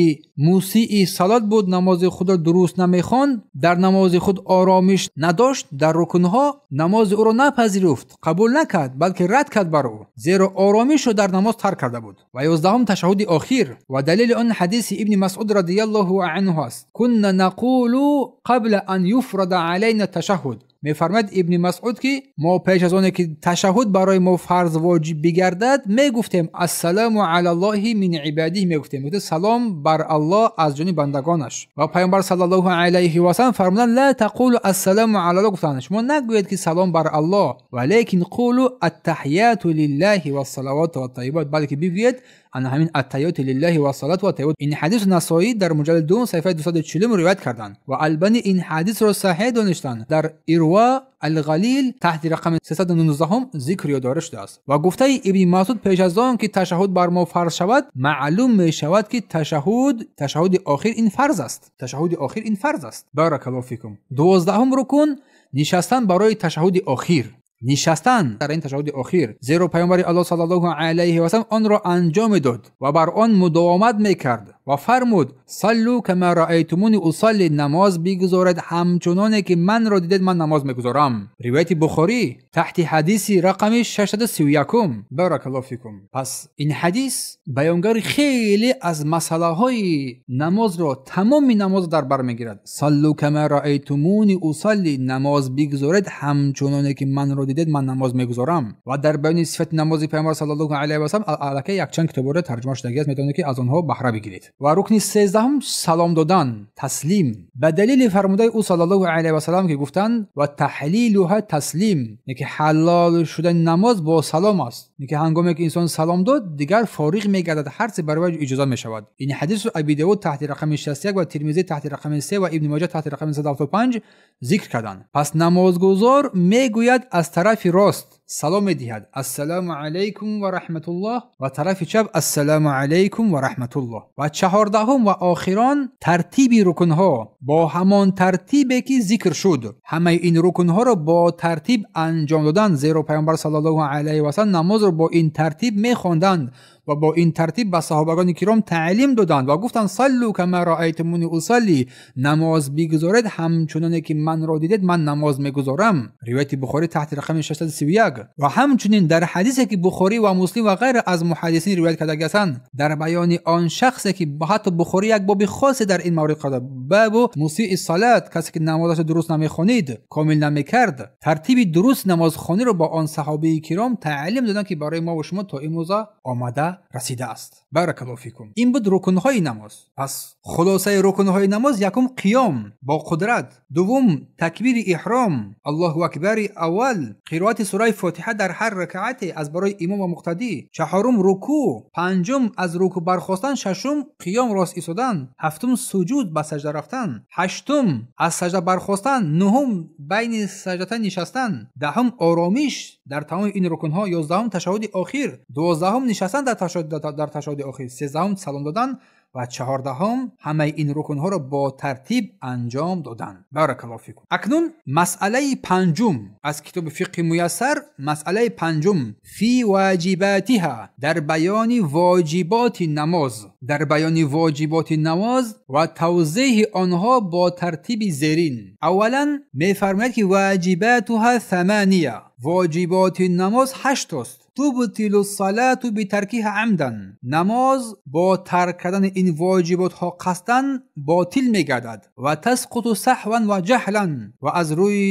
мусии салот буд, намози худро дуруст намехонд, дар намози худ оромиш надошт, дар рукнҳо намози ӯро напазируфт, қабул накард, балки рад кард бар ӯ, зеро оромишро дар намоз тарк карда буд. Ва 11 ташаҳҳуди охир ва далели он ҳадиси ибни Масъуд радияллоҳу анҳу аст. Кунна нақулу қабла ан юфрада алайна ташаҳҳуд. Мефармояд ибни Масъуд ки мо пеш аз оне ки ташаҳҳуд барои мо фарз воҷиб бигардад мегуфтем ассалому алаллоҳи мин ибадиҳ, мегуфтем салом бар Аллоҳ аз ҷониби бандагонаш. Ва паёмбар саллаллоҳу алайҳи васаллам фармуданд ла тақулу ассалому алаллоҳ, гуфтанд шумо нагӯед ки салом бар Аллоҳ, валекин қулу аттаҳияту лиллаҳи вассалавату ваттайибот, балки бигӯед ана ҳамин аттаҳиёту лиллаҳи вассалату ваттайибот. Ин ҳадисро Насоӣ дар муҷаллади 2 саҳифаи 240 ривоят карданд ва Албанӣ ин ҳадисро саҳеҳ донистанд. Дар Ирва алғалил таҳти рақами 319 зикр ёддорӣ шудааст. Ва гуфтаи ибни Масъуд пеш аз он ки ташаҳҳуд бар мо фарз шавад, маълум мешавад ки ташаҳҳуди охир ин фарз аст. Ташаҳҳуди охир ин фарз аст. Баракаллоҳу фикум. 12 рукун нишастан барои ташаҳҳуди охир. Нишастан дар ин ташаҳҳуди охир, зеро паёмбари Аллоҳ саллаллоҳу алайҳи васаллам онро анҷом медод ва бар он мудовамат мекард ва фармуд саллу кама раайтумуни усалли, намоз бигузоред ҳамчуноне ки манро дидед ман намоз мегузорам. Ривояти Бухорӣ таҳти ҳадиси рақами 631. Баракаллоҳу фикум. Пас ин ҳадис баёнгари хеле аз масъалаҳои намозро, тамоми намозро дар бар мегирад. Саллу кама раайтумуни усалли, намоз бигузоред ҳамчуноне ки манро дидед ман намоз мегузорам. Ва дар баёни сифати намози паёмбар саллаллоҳу алайҳи васаллам аллакай якчанд китобҳоро тарҷума шудагиаст, метавонед ки аз онҳо баҳра бигиред. Ва рукни 13 салом додан, таслим. Ба далели фармудаи ӯ саллаллоҳу алайҳи васаллам ки гуфтанд ва таҳлилуҳа таслим, яъне ки ҳалол шудани намоз бо салом аст. Яъне ки ҳангоме ки инсон салом дод, дигар фориғ мегардад, ҳар чиз барои иҷоза мешавад. Ин ҳадисро Аби Давуд таҳти рақами 61 ва Тирмизӣ таҳти рақами 3 ва Ибни Моҷа таҳти рақами 175 зикр карданд. Пас намозгузор мегӯяд аз тарафи рост салом медиҳад ассалому алайкум ва раҳматуллоҳ ва тарафи чап ассалому алайкум ва раҳматуллоҳ. Ва 14 ва охирон тартиби рукнҳо бо ҳамон тартибе ки зикр шуд. Ҳамаи ин рукнҳоро бо тартиб анҷом додан, зеро паёмбар саллаллоҳу алайҳи васаллам намозро бо ин тартиб мехонданд ва бо ин тартиб ба саҳобагони киром таълим доданд ва гуфтанд саллу кама раайтумуни усалли, намоз бигузоред ҳамчуноне ки манро дидед ман намоз мегузорам. Ривояти Бухорӣ таҳти рақами 631. Ва ҳамчунин дар ҳадисе ки Бухорӣ ва Муслим ва ғайра аз муҳаддисин ривоят кардагиастанд, дар баёни он шахсе ки ҳатто Бухорӣ як боби хосе дар ин маврид карда, бабу мусии салат, касе ки намозашро дуруст намехонид, комил намекард, тартиби дуруст намозхониро бо он саҳобаи киром таълим доданд ки барои мо ва шумо то имрӯза омада расидааст. Баракаллоҳу фикум. Ин буд рукнҳои намоз. Пас хулосаи рукнҳои намоз: якум қиём бо қудрат, дуввум такбири иҳром, Аллоҳу акбари аввал, қироати сураи Фотиҳа дар ҳар ракъате аз барои имом ва муқтадӣ, чаҳорум рукӯъ, панҷум аз рукӯъ бархостан, шашум қиём рост истодан, ҳафтум суҷуд ба саҷда рафтан, ҳаштум аз саҷда бархостан, нуҳум байни саҷдата нишастан, даҳум оромиш дар тамоми ин рукнҳо, 11 ташаҳҳуди охир, 12 нишастан дар ташаҳҳуди охир, 13 салом додан ва 14 ҳамаи ин рукнҳоро бо тартиб анҷом додан. Баракаллоҳу фикум. Акнун масъалаи панҷум аз китоби фиқҳи муяссар, масъалаи панҷум фи воҷибатиҳа, дар баёни воҷиботи намоз, дар баёни воҷиботи намоз ва тавзеҳи онҳо бо тартиби зерин. Аввалан мефармояд ки воҷибатуҳа 8, воҷиботи намоз 8 аст. Тубтилу салату битаркиҳа амдан, намоз бо тарк кардани ин воҷиботҳо қасдан ботил мегардад. Ва тасқуту саҳван ва ҷаҳлан, ва аз рӯи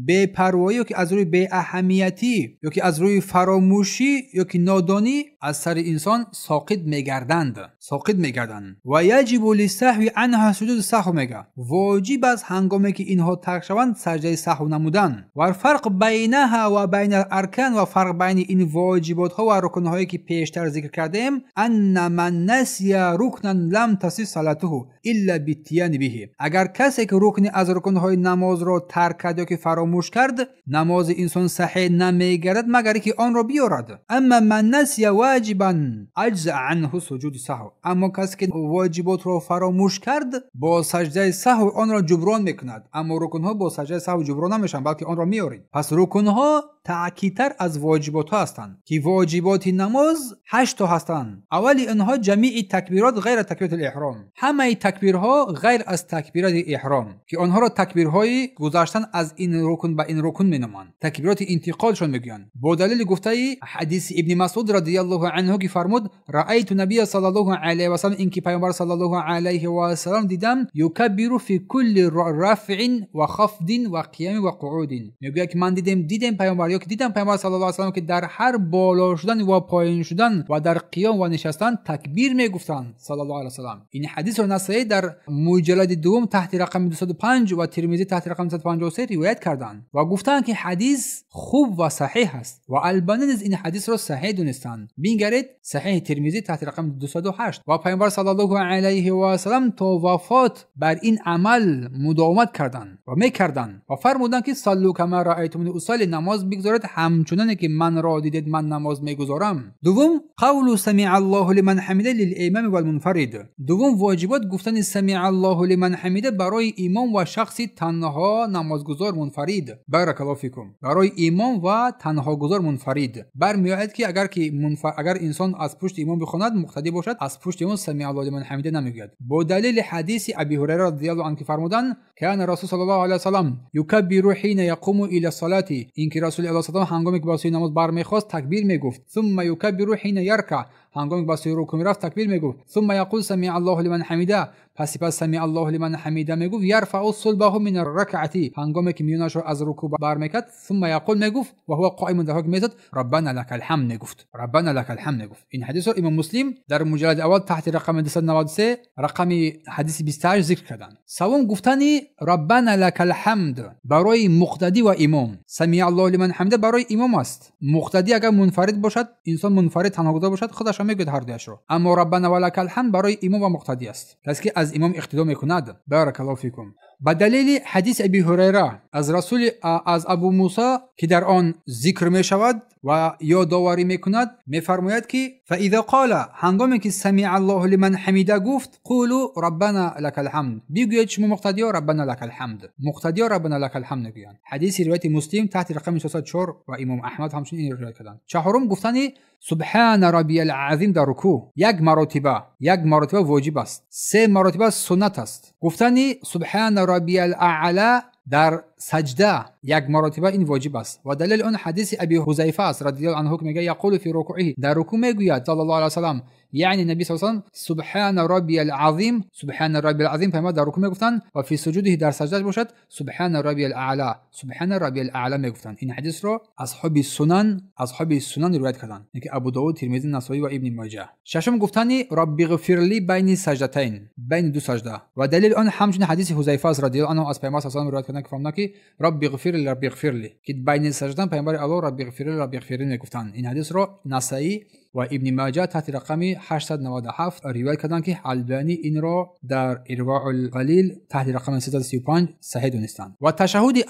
бепарвоӣ ё ки аз рӯи беаҳамиятӣ ё ки аз рӯи фаромӯшӣ ё ки нодонӣ аз сари инсон соқит мегарданд, соқит мегарданд. Ва яҷибу лисаҳви анҳа суҷуду саҳв мега, воҷиб аст ҳангоме ки инҳо тарк шаванд саҷдаи саҳв намудан. Ва фарқ байнаҳа ва байна аркан, ва фарқ байни ин воҷиботҳо ва рукнҳое ки пештар зикр кардем, анна ман насия рукнан лам тасис салатуҳу илла биттияни биҳи, агар касе ки рукни аз рукнҳои намозро тарк кард ё ки фаромӯш кард, намози инсон саҳеҳ намегардад магар ки онро биёрад. Амма ман насия воҷибан аҷза анҳу суҷуди саҳв, аммо касе ки воҷиботро фаромӯш кард бо саҷдаи саҳв онро ҷуброн мекунад. Аммо рукнҳо бо саҷдаи саҳв ҷуброн намешаванд, балки онро меоред. Пас рукнҳо таъкидтар аз воҷиботҳо ҳастанд ки воҷиботи намоз 8 то ҳастанд. Аввали инҳо ҷамии такбирот ғайр аз такбирати эҳром, ҳамаи такбирҳо ғайр аз такбирати эҳром ки онҳоро такбирҳои гузаштан аз ин рукн ба ин рукн меноманд, такбироти интиқолшон мегӯянд. Бо далели гуфтаи ҳадиси ибни Масъуд радияллоҳу анҳу ки фармуд: раайту набия саллаллоҳу алайҳи васаллам, ин ки пайғамбар саллаллоҳу алайҳи васаллам дидам, юкаббиру фи кулли рафъин ва хафдин ва қиямин ва қуъудин, мегӯяд ки ман дидем пайғамбар ё ки дидам пайғамбар саллаллоҳу алайҳи васаллам ки дар ҳар боло шудан ва поён шудан ва дар қиём ва нишастан такбир мегуфтанд саллаллоҳу алайҳи васаллам. Ин ҳадисро Насаӣ дар муҷаллади дуввум таҳти рақами 205 ва Тирмизӣ таҳти рақами 253 ривоят карданд ва гуфтанд ки ҳадис хуб ва саҳеҳ аст ва Албанӣ низ ин ҳадисро саҳеҳ донистанд. Бингаред саҳеҳи Тирмизӣ таҳти рақами 208. Ва пайғамбар саллаллоҳу алайҳи васаллам то вафот бар ин амал мудовамат карданд ва мекарданд ва фармуданд ки саллу кама раайтумуни усалли, намоз бигзоред ҳамчуноне ки манро дидед ман намоз мегузорам. Дуввум қавлу самиа аллоҳу лиман ҳамида лилимами валмунфарид, дуввум воҷибот гуфтани самиа аллоҳу лиман ҳамида барои имом ва шахси танҳо намозгузор мунфарид. Баракаллоҳу фикум. Барои имом ва танҳогузор мунфарид бармеояд ки агар инсон аз пушти имом бихонад, муқтадӣ бошад, аз пушти имом самиа аллоҳу лиман ҳамида намегӯяд. Бо далели ҳадиси Аби Ҳурайра радияллоҳу анҳу ки фармуданд: кана расул саллаллоҳу алайҳи васаллам юкаббиру ҳина яқуму ила салати, ин ки расули аллоҳ саллаллоҳу ҳангоме ки ба сӯи намоз бармехост такбир мегуфт. Сумма юкаббиру ҳина ярка, ҳангоме ки ба сӯи рукӯъ мерафт такбир мегуфт. Сумма яқул самиа аллоҳу лиман ҳамида, пас сипас самиа аллоҳу лиман ҳамида мегуфт. Ярфаъу сулбаҳу мин арракъати, ҳангоме ки миёнашро аз рукӯъ бармекард. Сумма яқул мегуфт ва ҳува қоимун, дар ҳоле ки меистод, раббана лакал ҳамд мегуфт, раббана лакал ҳамд мегуфт. Ин ҳадисро имом Муслим дар муҷаллади аввал таҳти рақами 293 рақами ҳадиси 28 зикр карданд. Севум гуфтани раббана лакал ҳамд барои муқтадӣ ва имом. Самиа аллоҳу лиман ҳамида барои имом аст. Муқтадӣ агар мунфарид бошад, инсон мунфарид танҳогузор бошад, худаш мегӯяд ҳар дуяшро. Аммо раббана ва лакал ҳамд барои имом ва муқтадӣ аст, касе ки аз имом иқтидо мекунад. Баракаллоҳу фикум. Ба далели ҳадиси Аби Ҳурайра аз расули аз Абу Муса ки дар он зикр мешавад ва ёдоварӣ мекунад, мефармояд ки фаиза қола, ҳангоме ки самиа аллоҳу лиман ҳамида гуфт, қулу раббана лакал ҳамд, бигӯед шумо муқтадиё раббана лакал ҳамд, муқтадиё раббана лакал ҳамд мегӯянд. Ҳадиси ривояти Муслим таҳти рақами 604 ва имом Аҳмад ҳамчунин ин ривоят карданд. Чаҳорум гуфтани субҳана раббиял азим дар рукӯъ як маротиба воҷиб аст, 3 маротиба суннат аст. Гуфтани субҳана раббиял аъла дар саҷда як маротиба ин воҷиб аст. Ва далели он ҳадиси Аби Ҳузайфа аст радиаллоҳу анҳу, ки мегӯяд яқулу фи рукуъиҳи, дар рукӯъ мегӯяд саллаллоҳу алайҳи васаллам, яъне наби саллаллоҳу алайҳи васаллам субҳана раббиял азим, субҳана раббиял азим пайғамбар дар рукӯъ мегуфтанд ва фи суҷудиҳи дар саҷдаш бошад субҳана раббиял аъла, субҳана раббиял аъла мегуфтанд. Ин ҳадисро асҳоби сунан ривоят карданд, яке Абу Довуд, Тирмизӣ, Насоӣ ва Ибни Моҷа. Шашум гуфтани рабби ғфирли байни саҷдатайн, байни ду саҷда. Ва далели он ҳамчунин ҳадиси Ҳузайфа аст радиаллоҳу анҳу аз пайғамбар саллаллоҳу алайҳи васаллам ривоят карданд, ки фармуданд ки рабби ғфирли, рабби ғфирли, ки байни саҷдан пайғамбари Аллоҳ рабби ғфирли, рабби ғфирли мегуфтанд. Ин ҳадисро Насоӣ ва Ибни Моҷа таҳти рақами 897 ривоят карданд, ки Албанӣ инро дар Ирвоул Ғалил таҳти рақами 335 саҳеҳ донистанд. Ва ташаҳҳуди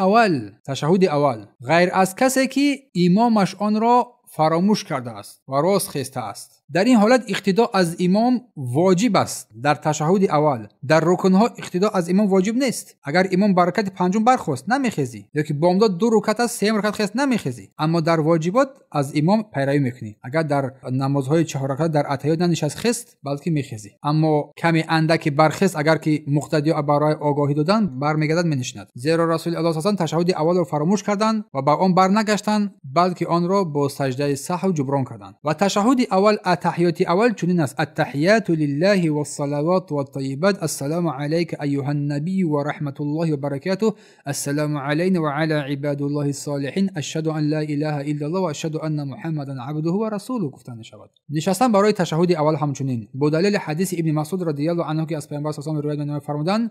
аввал ғайр аз касе ки имомаш онро фаромӯш кардааст ва рост хестааст, дар ин ҳолат иқтидо аз имом воҷиб аст. Дар ташаҳҳуди аввал дар рукнҳо иқтидо аз имом воҷиб нест. Агар имом ба ракати панҷум бархост намехезӣ, ё ки бомдод ду рукат аст сеюм ракат хест намехезӣ, аммо дар воҷибот аз имом пайравӣ мекунӣ. Агар дар намозҳои чаҳор ракат дар атаҳиёт нанишаст хест, балки мехезӣ, аммо каме андаке бархест агар ки муқтадиё барои огоҳӣ додан бармегардад менишинад. Зеро Расули Аллоҳ саллаллоҳу алайҳи васаллам ташаҳҳуди аввалро фаромӯш карданд ва ба он барнагаштанд, балки онро бо саҷдаи саҳв ҷуброн карданд. Ва ташаҳҳуди аввал аттаҳиёти аввал чунин аст: аттаҳияту лиллаҳи вассалавату ваттайибат, ассалому алайка айюҳан набийю ва раҳматуллоҳи ва баракатуҳ, ассалому алайна ва ала ибадуллоҳи ссолиҳин, ашҳаду ан ла илаҳа иллаллоҳ ва ашҳаду анна муҳаммадан абдуҳу ва расулуҳ гуфта мешавад. Нишастан барои ташаҳҳуди аввал ҳамчунин бо далели ҳадиси Ибни Масъуд радиаллоҳу анҳу, ки аз пайғамбар саллаллоҳу алайҳи васаллам ривоят менамояд, фармуданд: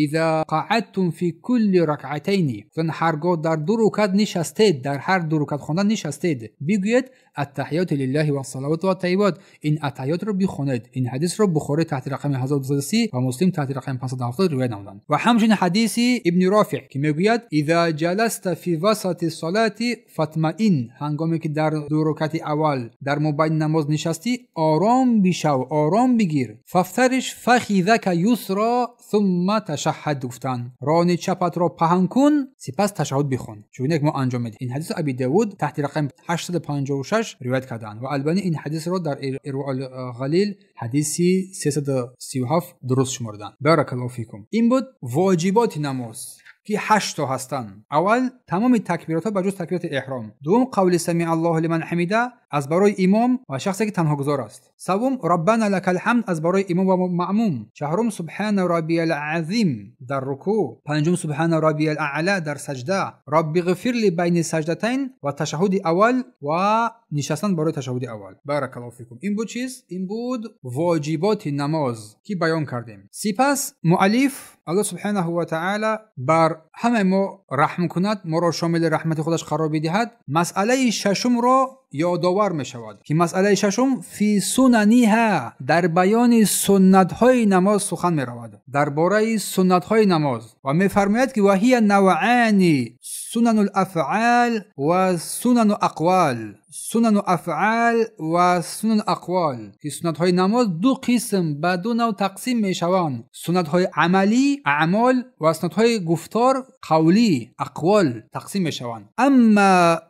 иза қаъадтум фи кулли ракъатайни, ҳаргоҳ дар ду рукат нишастед, дар ҳар ду рукат хондан нишастед, бигӯед аттаҳиёту лиллаҳи вассалавату ваттайибот, ин аттаҳиётро бихонед. Ин ҳадисро Бухорӣ таҳти рақами 1230 ва Муслим таҳти рақами 570 ривоят намуданд. Ва ҳамчунин ҳадиси Ибни Рофиъ, ки мегӯяд: иза ҷаласта фи васати салати фатмаин, ҳангоме ки дар ду рукати аввал дар мобайни намоз нишастӣ, ором бишав, ором бигир. фафтариш фахизака юсро сумма ташаҳҳад гуфтанд, рони чапатро паҳн кун, сипас ташаҳҳуд бихон. Чунин мо анҷом медиҳем. Ин ҳадисро Аби Довуд таҳти рақами 856 ривоят карданд ва Албанӣ ин ҳадисро дар Ирвоул Ғалил ҳадиси 337 дуруст шумурданд. Баракаллоҳу фикум. Ин буд воҷиботи намоз ки 8 то ҳастанд. Аввал тамоми такбиротҳо ба ҷуз такбирати эҳром. Дуввум қавли самиъ Аллоҳу лиман ҳамида аз барои имом ва шахсе ки танҳогузор аст. Севум раббана лакал ҳамд аз барои имом ва маъмум. Чаҳорум субҳана раббиял азим дар рукӯъ. Панҷум субҳана раббиял аъла дар саҷда. Рабби ғфирли байни саҷдатайн ва ташаҳҳуди аввал ва нишастан барои ташаҳҳуди аввал. Баракаллоҳу фикум. Ин буд чиз? Ин буд воҷиботи намоз ки баён кардем. Сипас муаллиф Аллоҳ субҳанаҳу ва таъала бар ҳамаи мо раҳм кунад, моро шомили раҳмати худаш қарор бидиҳад. Масъалаи шашумро ёдовар мешавад, ки масъалаи шашум фи сунаниҳа, дар баёни суннатҳои намоз сухан меравад, дар бораи суннатҳои намоз, ва мефармояд ки ваҳия навъани сунану лафъал ва сунану ақвал, сунану афъал ва сунану ақвал, ки суннатҳои намоз ду қисм ба ду нав тақсим мешаванд: суннатҳои амалӣ аъмол ва суннатҳои гуфтор қавлӣ ақвол тақсим мешаванд. Амма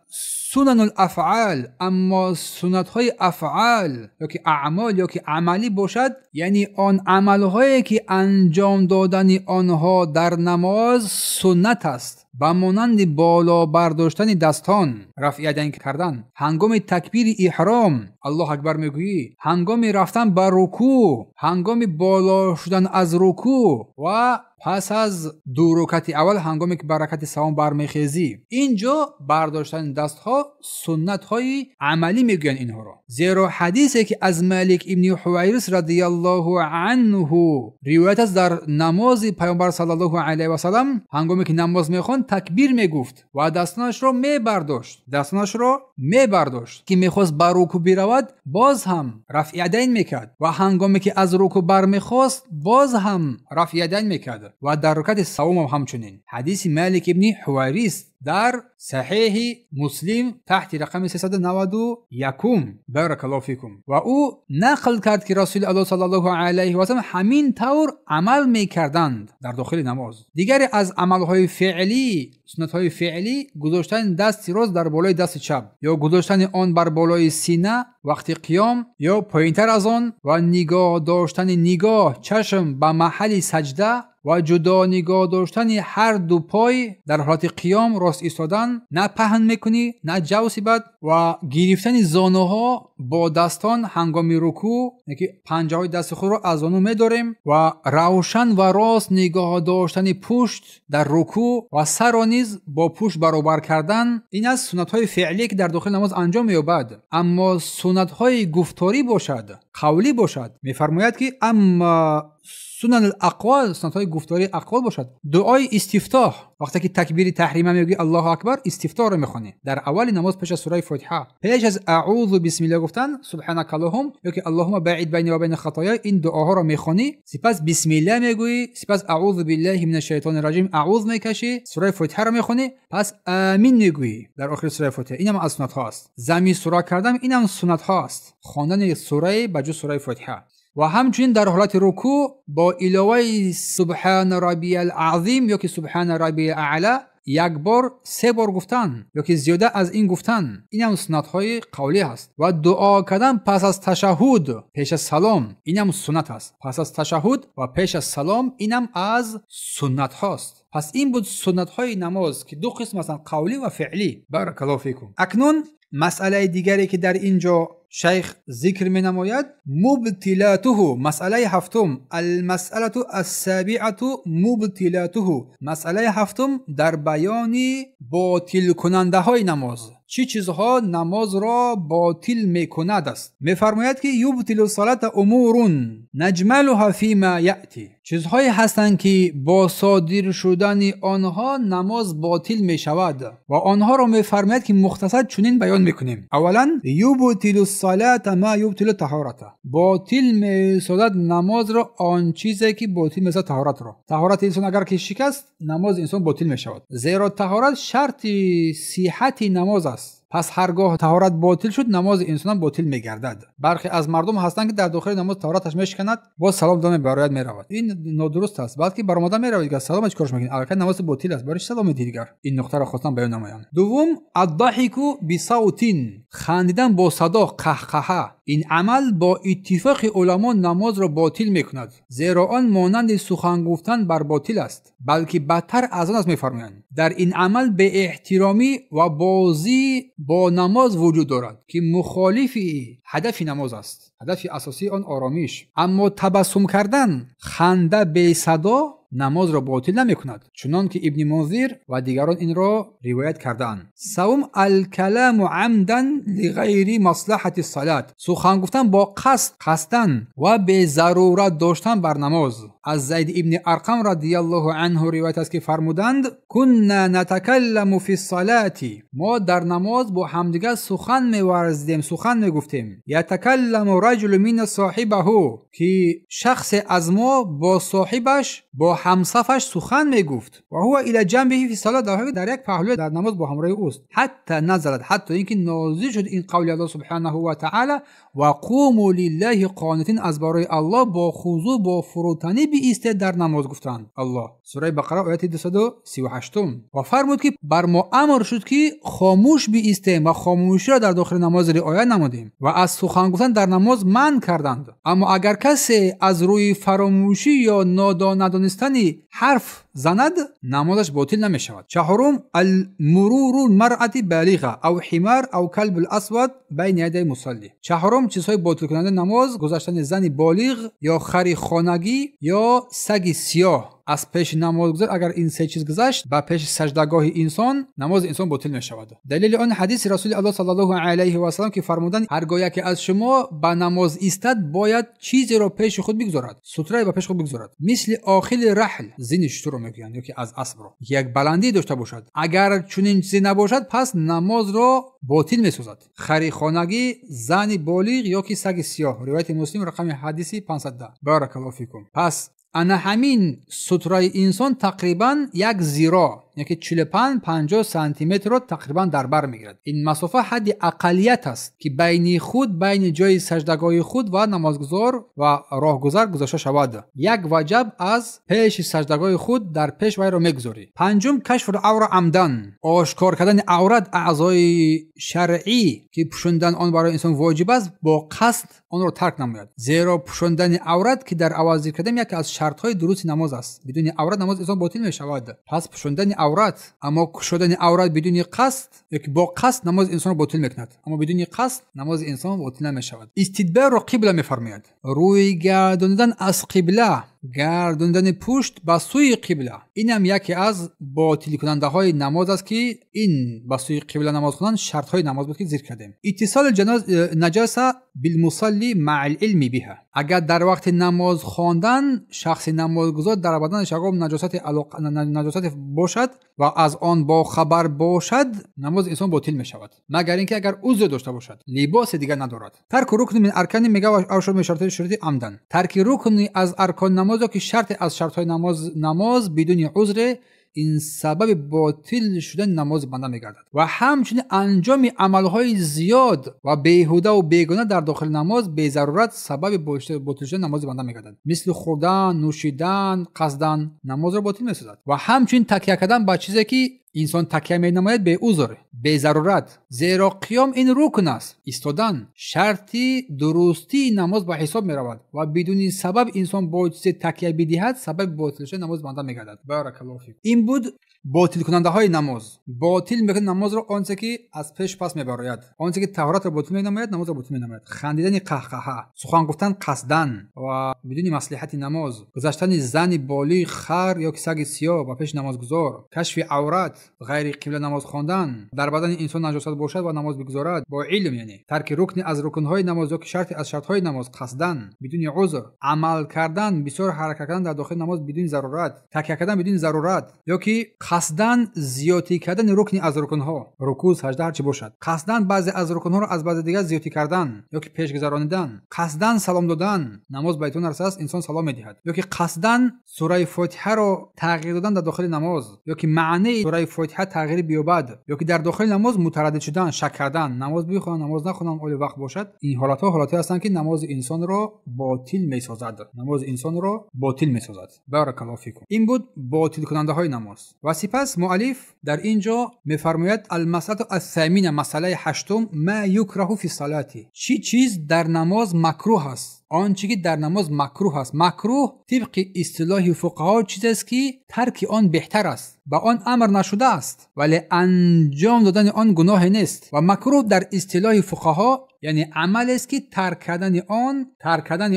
сунану афъал, аммо суннатҳои афъал ё ки аъмол ё ки амалӣ бошад, яъне он амалҳое ки анҷом додани онҳо дар намоз суннат аст, ба монанди боло бардоштани дастон, рафъ ядайн кардан, ҳангоми такбири иҳром Аллоҳ акбар мегӯӣ, ҳангоми рафтан ба рукӯъ, ҳангоми боло шудан аз рукӯъ ва пас аз ду рукати аввал ҳангоме ки ба ракати севум бармехезӣ. Инҷо бардоштани дастҳо суннатҳои амалӣ мегӯянд инҳоро. Зеро ҳадисе ки аз Малик ибни Ҳувайрис радиаллоҳу анҳу ривоят аст, дар намози пайғамбар саллаллоҳу алайҳи васаллам ҳангоме ки намоз мехонд такбир мегуфт ва дастонашро мебардошт, дастонашро мебардошт, ки мехост ба рукӯъ биравад боз ҳам рафъ ядайн мекард ва ҳангоме ки аз рукӯъ бармехост боз ҳам рафъ ядайн мекард ва дар рукати севумам ҳамчунин. Ҳадиси Малик ибни Ҳувайрис дар Саҳеҳи Муслим таҳти рақами 391. Баракаллоҳу фикум. Ва ӯ нақл кард ки Расули Аллоҳ саллаллоҳу алайҳи васаллам ҳамин тавр амал мекарданд дар дохили намоз. Дигаре аз амалҳои феълӣ, суннатҳои феълӣ, гузоштани дасти рост дар болои дасти чап ё гузоштани он бар болои сина вақти қиём ё поинтар аз он ва нигоҳ доштани нигоҳ чашм ба маҳалли саҷда ва ҷудо нигоҳ доштани ҳар ду пой дар ҳолати қиём рост истодан, на паҳн мекунӣ, на ҷавси бад, ва гирифтани зонуҳо бо дастон ҳангоми рукӯъ, яъне панҷаҳои дасти худро аз зону медорем, ва равшан ва рост нигоҳ доштани пушт дар рукӯъ ва сарро низ бо пушт баробар кардан. Ин аз суннатҳои феълие ки дар дохили намоз анҷом меёбад. Аммо суннатҳои гуфторӣ бошад, қавлӣ бошад, мефармояд ки амма сунан ал-ақвол, суннатҳои гуфтории ақвол бошад, дуои истифтоҳ, вақте ки такбири таҳрима мегӯӣ Аллоҳу акбар, истифтоҳро мехонӣ дар аввали намоз пеш аз сураи Фотиҳа, пеш аз аъузу бисмиллоҳ гуфтан субҳанакаллоҳум ё ки Аллоҳумма баъид байни ва байна хатоя, ин дуоҳоро мехонӣ, сипас бисмиллоҳ мегӯӣ, сипас аъузу биллаҳи минаш шайтони раҷим аъуз мекашӣ, сураи Фотиҳаро мехонӣ, пас амин мегӯӣ дар охири сураи Фотиҳа. Инам аз суннатҳо аст. Зами сура кардан инам суннатҳо аст, хондани сураи ба ҷуз сураи Фотиҳа. Ва ҳамчунин дар ҳолати рукӯъ бо иловаи субҳана раббиял азим ё ки субҳана раббиял аъла як бор, се бор гуфтан ё ки зиёда аз ин гуфтан, инам суннатҳои қавлӣ ҳаст. Ва дуо кардан пас аз ташаҳҳуд пеш аз салом, инам суннат аст. Пас аз ташаҳҳуд ва пеш аз салом инам аз суннатҳост. Пас ин буд суннатҳои намоз ки ду қисм ҳастанд, қавлӣ ва феълӣ. Баракаллоҳу фикум. Акнун масъалаи дигаре ки дар ин ҷо шайх зикр менамояд, мубтилатуҳу, масъалаи ҳафтум, алмасъалату ассабиату мубтилатуҳу, масъалаи ҳафтум дар баёни ботилкунандаҳои намоз, чӣ чизҳо намозро ботил мекунад аст. Мефармояд ки юбтилу салата умурун наҷмалуҳа фима яъти, чизҳое ҳастанд ки бо содир шудани онҳо намоз ботил мешавад ва онҳоро мефармояд ки мухтасар чунин баён мекунем. Аввалан, юбтилу салата ма юбтилу таҳората, ботил месозад намозро он чизе ки ботил месозад таҳоратро. Таҳорати инсон агар ки шикаст, намози инсон ботил мешавад, зеро таҳорат шарти сиҳати намоз аст. Пас ҳаргоҳ таҳорат ботил шуд, намози инсонам ботил мегардад. Бархе аз мардум ҳастанд ки дар дохили намоз таҳораташ мешиканад, боз салом дода барояд меравад. Ин нодуруст аст, балки баромада меравад дигар, салом чӣ корш мекунӣ? Аллакай намоз ботил аст, барои чӣ салом медиҳӣ дигар? Ин нуқтаро хостам баён намоям. Дуввум, аддаҳику бисавтин, хандидан бо садо, қаҳқаҳа. Ин амал бо иттифоқи уламо намозро ботил мекунад, зеро он монанди сухан гуфтан бар ботил аст, балки бадтар аз он аст мефармоянд. Дар ин амал беэҳтиромӣ ва бозӣ бо намоз вуҷуд дорад ки мухолифи ҳадафи намоз аст. Ҳадафи асосии он оромиш. Аммо табассум кардан, ханда бесадо намозро ботил намекунад, чунон ки Ибни Мунзир ва дигарон инро ривоят кардаанд. Савум, алкаламу амдан лиғайри маслаҳати салат, сухан гуфтан бо қасд, қасдан ва безарурат доштан бар намоз. Аз Зайд ибни Арқам радияллоҳу анҳу ривоят аст ки фармуданд: кунна натакалламу фи салати, мо дар намоз бо ҳамдигар сухан меварзидем, сухан мегуфтем. Ятакалламу раҷулу мина соҳибаҳу, ки шахсе аз мо бо соҳибаш, бо ҳамсафаш сухан мегуфт. Ва ҳува ила ҷанбиҳи фи салат, дар ҳоле дар як паҳлӯ дар намоз бо ҳамроҳи ӯст. Ҳатта назалат, ҳатто инки нозил шуд ин қавли Аллоҳ субҳанаҳу ва таъала: ва қуму лиллаҳи қонитин, аз барои Аллоҳ бо хузӯъ, бо фурӯтанӣ биистед дар намоз, гуфтанд Аллоҳ. Сураи Бақара ояти 238. Ва фармуд ки бар мо амр шуд ки хомӯш биистем ва хомӯширо дар дохили намоз риоя намудем ва аз сухан гуфтан дар намоз манъ карданд. Аммо агар касе аз рӯи фаромӯшӣ ё надонистани ҳарф занад, намозаш ботил намешавад. Чаҳорум, алмуруру маръати балиға ав ҳимар ав калбул асвад байна ядай мусалли. Чаҳорум, чизҳои ботилкунандаи намоз гузаштани зани болиғ ё хари хонагӣ ё саги сиёҳ аз пеши намозгузор. Агар ин се чиз гузашт ба пеши саҷдагоҳи инсон, намози инсон ботил мешавад. Далели он ҳадиси Расули Аллоҳ саллаллоҳу алайҳи васаллам ки фармуданд: ҳаргоҳ яке аз шумо ба намоз истад, бояд чизеро пеши худ бигузорад, сутрае ба пеши худ бигузорад, мисли охили раҳл, зини шутурро мегӯянд, ё ки аз асбро, як баландӣ дошта бошад. Агар чунин чизе набошад, пас намозро ботил месозад. Хари хонагӣ, зани болиғ ё ки саги сиёҳ. Ривояти Муслим, рақами ҳадиси 510. Баракаллоҳу фикум. Пас ана ҳамин сутраи инсон тақрибан як зиро, яъне 45-50 сантиметрро тақрибан дар бар мегирад. Ин масофа ҳадди ақаллият аст, ки байни худ, байни ҷои саҷдагоҳи худ ва намозгузор ва роҳгузар гузошта шавад. Як ваҷаб аз пеши саҷдагоҳи худ дар пеш вайро мегузорӣ. Панҷум, кашфул авра амдан, ошкор кардани аврат, аъзои шаръӣ, ки пӯшондан он барои инсон воҷиб аст, бо қасд онро тарк намояд. Зеро пӯшондани аврат, ки дар аввал зикр кардем, яке аз шартҳои дурусти намоз аст. Бидуни аврат намоз инсон ботил мешавад. Пас пӯшондани аврат, аммо кушодани аврат бидуни қасд ёки бо қасд намози инсонро ботил мекунад, аммо бидуни қасд намози инсон ботил намешавад. Истидборро қибла мефармояд. Рӯй гардонидан аз қибла, гардондани пушт ба сӯи қибла, ин ҳам яке аз ботилкунандаҳои намоз аст, ки ин ба сӯи қибла намоз хондан шартҳои намоз буд, ки зикр кардем. Иттисоли наҷаса билмусалли маъал илми биҳа. Агар дар вақти намоз хондан шахси намозгузор дар баданаш ягон наҷосате бошад ва аз он бохабар бошад, намози инсон ботил мешавад, магар ин ки агар узр дошта бошад, либоси дигар надорад. Тарку рукни мин аркани мега авшо мешартои шурути амдан. Тарки рукни аз аркон намоз ки шарте аз шартҳои намоз бидуни узре, ин сабаби ботил шудани намози банда мегардад. Ва ҳамчунин анҷоми амалҳои зиёд ва беҳудаву бегуна дар дохили намоз безарурат сабаби ботил шудани намози банда мегардад. Мисли хӯрдан, нӯшидан, қасдан намозро ботил месозад. Ва ҳамчунин такя кардан ба чизе, ки инсон такя менамояд беузр, безарурат. Зеро қиём ин рукн аст, истодан шарти дурустии намоз ба ҳисоб меравад ва бидуни сабаб инсон бо чизе такя бидиҳад, сабаби ботил шудани намози банда мегардад. Баракаллоҳу фик. Ин буд ботилкунандаҳои намоз. Ботил мекунад намозро онче ки аз пеш пас мебарояд, онче ки таҳоратро ботил менамояд, намозро ботил менамояд. Хандидани қаҳқаҳа, сухан гуфтан қасдан ва бидуни маслиҳати намоз, гузаштани зани болии хар ё ки саги сиёҳ ба пеши намозгузор, кашфи аврат, ғайри қибла намоз хондан, дар бадани инсон наҷосат бошад ва намоз бигузорад бо илм, яъне тарки рукни аз рукнҳои намоз ё ки шарте аз шартҳои намоз қасдан бидуни узр, амал кардан, бисёр ҳаракат кардан дар дохили намоз бидуни зарурат, такя кардан бидуни зарурат ё ки қасдан зиёдтӣ кардани рукни аз рукнҳо, рукӯъ, саҷда, ҳарчи бошад, қасдан баъзе аз рукнҳоро аз баъзе дигар зиёдтӣ кардан ё ки пеш гузаронидан, қасдан салом додан, намоз ба итмом нарасааст, инсон салом медиҳад, ё ки қасдан сураи фотиҳаро тағйир додан дар дохили намоз ё ки маънии сураи фотиҳа тағйир биёбад, ё ки дар дохили намоз мутараддид шудан, шак кардан, намоз бихонам, намоз нахонам, оли вақт бошад. Ин ҳолатҳо ҳолатҳое ҳастанд, ки намози инсонро ботил месозад. Намози инсонро ботил месозад. Баракаллоҳу фикум. Ин буд ботилкунандаҳои намоз. Ва сипас муаллиф дар ин ҷо мефармояд: алмасалату ассамина, масъалаи ҳаштум, ма юкраҳу фи салати. Чӣ чиз дар намоз макрӯҳ аст? Он чӣ ки дар намоз макрӯҳ аст. Макрӯҳ тибқи истилоҳи фуқаҳо чизест, ки тарки он беҳтар аст, ба он амр нашудааст, вале анҷом додани он гуноҳе нест. Ва макрӯҳ дар истилоҳи фуқаҳо яъне амалест, ки тарк кардани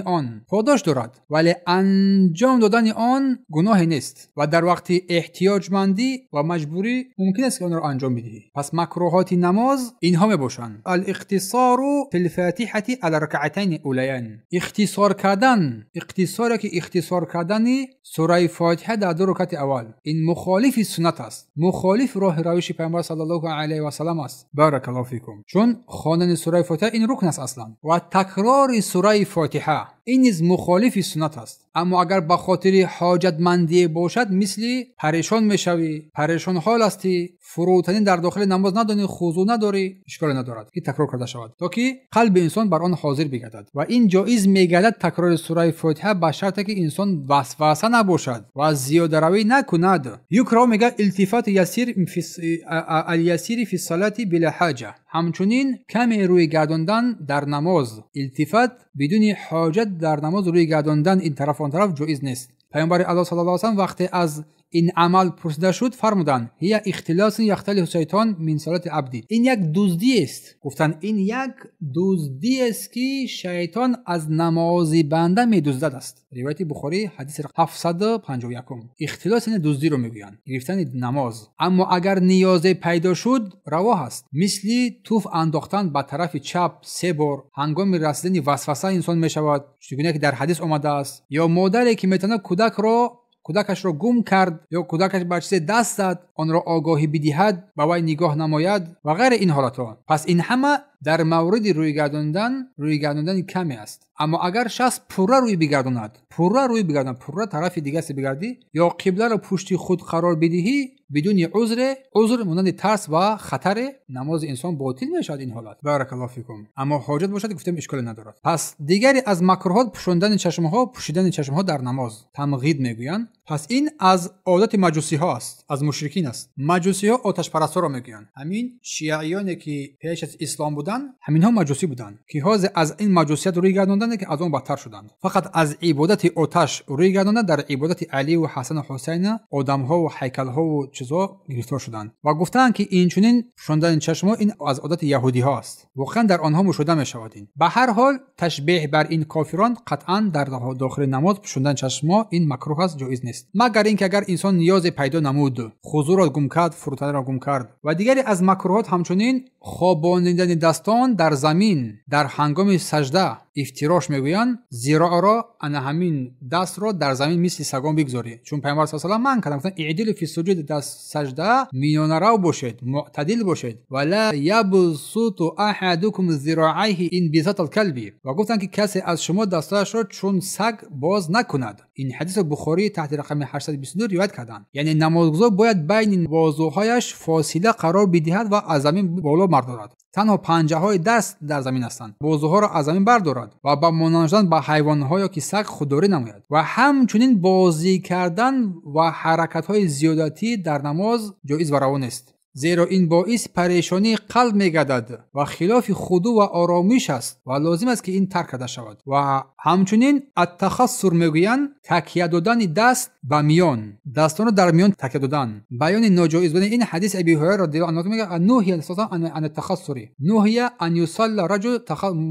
он подош дорад, вале анҷом додани он гуноҳе нест ва дар вақти эҳтиёҷмандӣ ва маҷбурӣ мумкин аст, ки онро анҷом бидиҳӣ. Пас макрӯҳоти намоз инҳо мебошанд: алиқтисору фи лфатиҳати ала ракъатайни улаян. Ихтисор кардан, иқтисоре ки ихтисор кардани сураи фотиҳа дар ду рукати аввал, ин мухолифи суннат аст, мухолиф роҳи равиши пайғамбар саллаллоҳу алайҳи васаллам аст. Баракаллоҳу фикум. Чун хондани сураи фотиҳа ин рукн аст аслан ва такрори сураи фотиҳа ин низ мухолифи суннат аст. Аммо агар ба хотири ҳоҷатмандие бошад, мисли парешон мешавӣ, парешонҳол ҳастӣ, фурӯтанӣ дар дохили намоз надонӣ, хузӯъ надорӣ, ишколе надорад, ки такрор карда шавад, то ки қалби инсон бар он ҳозир бигардад. Ва ин ҷоиз мегардад такрори сураи фотиҳа ба шарте, ки инсон васваса набошад ва зиёдаравӣ накунад. Юкро мегӯяд илтифати алясири фи салати била ҳаҷа. Ҳамчунин каме рӯй гардондан дар намоз, илтифат бидуни ҳоҷат дар намоз рӯй гардондан ин тараф он тараф ҷоиз нест. Паёмбари Аллоҳ саллаллоҳу алайҳи васаллам вақте аз ин амал пурсида шуд, фармуданд: ҳия ихтилосун яхталиҳу шайтон мин салати абди. Ин як дуздиест. Гуфтанд ин як дуздиест, ки шайтон аз намози банда медуздад аст. Ривояти Бухорӣ, ҳадиси 751. Ихтилос яъне дуздиро мегӯянд, гирифтани намоз. Аммо агар ниёзе пайдо шуд, раво ҳаст. Мисли туф андохтан ба тарафи чап се бор ҳангоми расидани васваса инсон мешавад, чигуна ки дар ҳадис омадааст. Ё модаре ки метавонад кӯдакашро гум кард ё кӯдакаш ба чизе даст зад, онро огоҳӣ бидиҳад, ба вай нигоҳ намояд ва ғайри ин ҳолатҳо. Пас ин ҳама дар мавриди рӯй гардондани каме аст. Аммо агар шахс пурра рӯй бигардонад, пурра тарафи дигаре бигардӣ ё қибларо пушти худ қарор бидиҳӣ бидуни узре, узр монанди тарс ва хатаре, намози инсон ботил мешавад ин ҳолат. Баракаллоҳу фикум. Аммо ҳоҷат бошад, гуфтем ишколе надорад. Пас дигаре аз макруҳот пӯшидани чашмҳо дар намоз, тамғид мегӯянд. Пас ин аз одати маҷусиҳо аст, аз мушрикин аст. Маҷусиҳо оташпарастҳоро мегӯянд. Ҳамин шиаёне ки пеш аз ислом буданд, ҳаминҳо маҷусӣ буданд, ки ҳозир аз ин маҷусият рӯй гардонданд, ки аз он бадтар шуданд. Фақат аз ибодати оташ рӯй гардонданд, дар ибодати Алӣ ва Ҳасан ва Ҳусайн одамҳо ва ҳайкалҳо ва чизҳо гирифтор шуданд ва гуфтанд ки инчунин пӯшондани чашмҳо ин аз одати яҳудиҳо аст. Воқеан дар онҳо мушоҳида мешавад ин. Ба ҳар ҳол ташбеҳ бар ин кофирон қатъан дар дохили намоз пӯшондани чашмҳо ин макруҳ аст, ҷоиз нест. Магар инки агар инсон ниёзе пайдо намуд, хузӯрро гум кард, фурӯтаниро гум кард. Ва дигаре аз макруҳот ҳамчунин хобонидани дастон дар замин дар ҳангоми сажда, ифтирош мегӯянд, зироъро ана ҳамин дастро дар замин мисли сагон бигзорӣ. Чун пайғамбар саллаллоҳу алайҳи васаллам манъ карданд, гуфтанд иъдилу фи суҷуд, дар сажда миёнарав бошед, муътадил бошед. Ва ла ябсуту аҳадукум зироайҳи инбисата алкалби, ва гуфтанд ки касе аз шумо дасташро чун саг боз накунад. Ин ҳадисро Бухорӣ таҳти рақами 822 ривоят карданд. Яъне намозгузор бояд байни бозуҳояш фосила қарор бидиҳад ва аз замин боло бардорад. Танҳо панҷаҳои даст дар замин ҳастанд, бозуҳоро аз замин бардорад ва ба монанд шудан ба ҳайвонҳо ё ки саг худдорӣ намояд. Ва ҳамчунин бозӣ кардан ва ҳаракатҳои зиёдатӣ дар намоз ҷоиз ва раво нест, зеро ин боиси парешонии қалб мегардад ва хилофи худӯ ва оромиш аст ва лозим аст ки ин тарк карда шавад. Ва ҳамчунин аттахассур мегӯянд, такя додани даст ба миён, дастонро дар миён такя додан. Баёни ноҷоиз будани ин ҳадис Аби Ҳурайра радиаллоҳу анҳу мегӯяд: нуҳия ан тахассури, нуҳия ан юсалла раҷул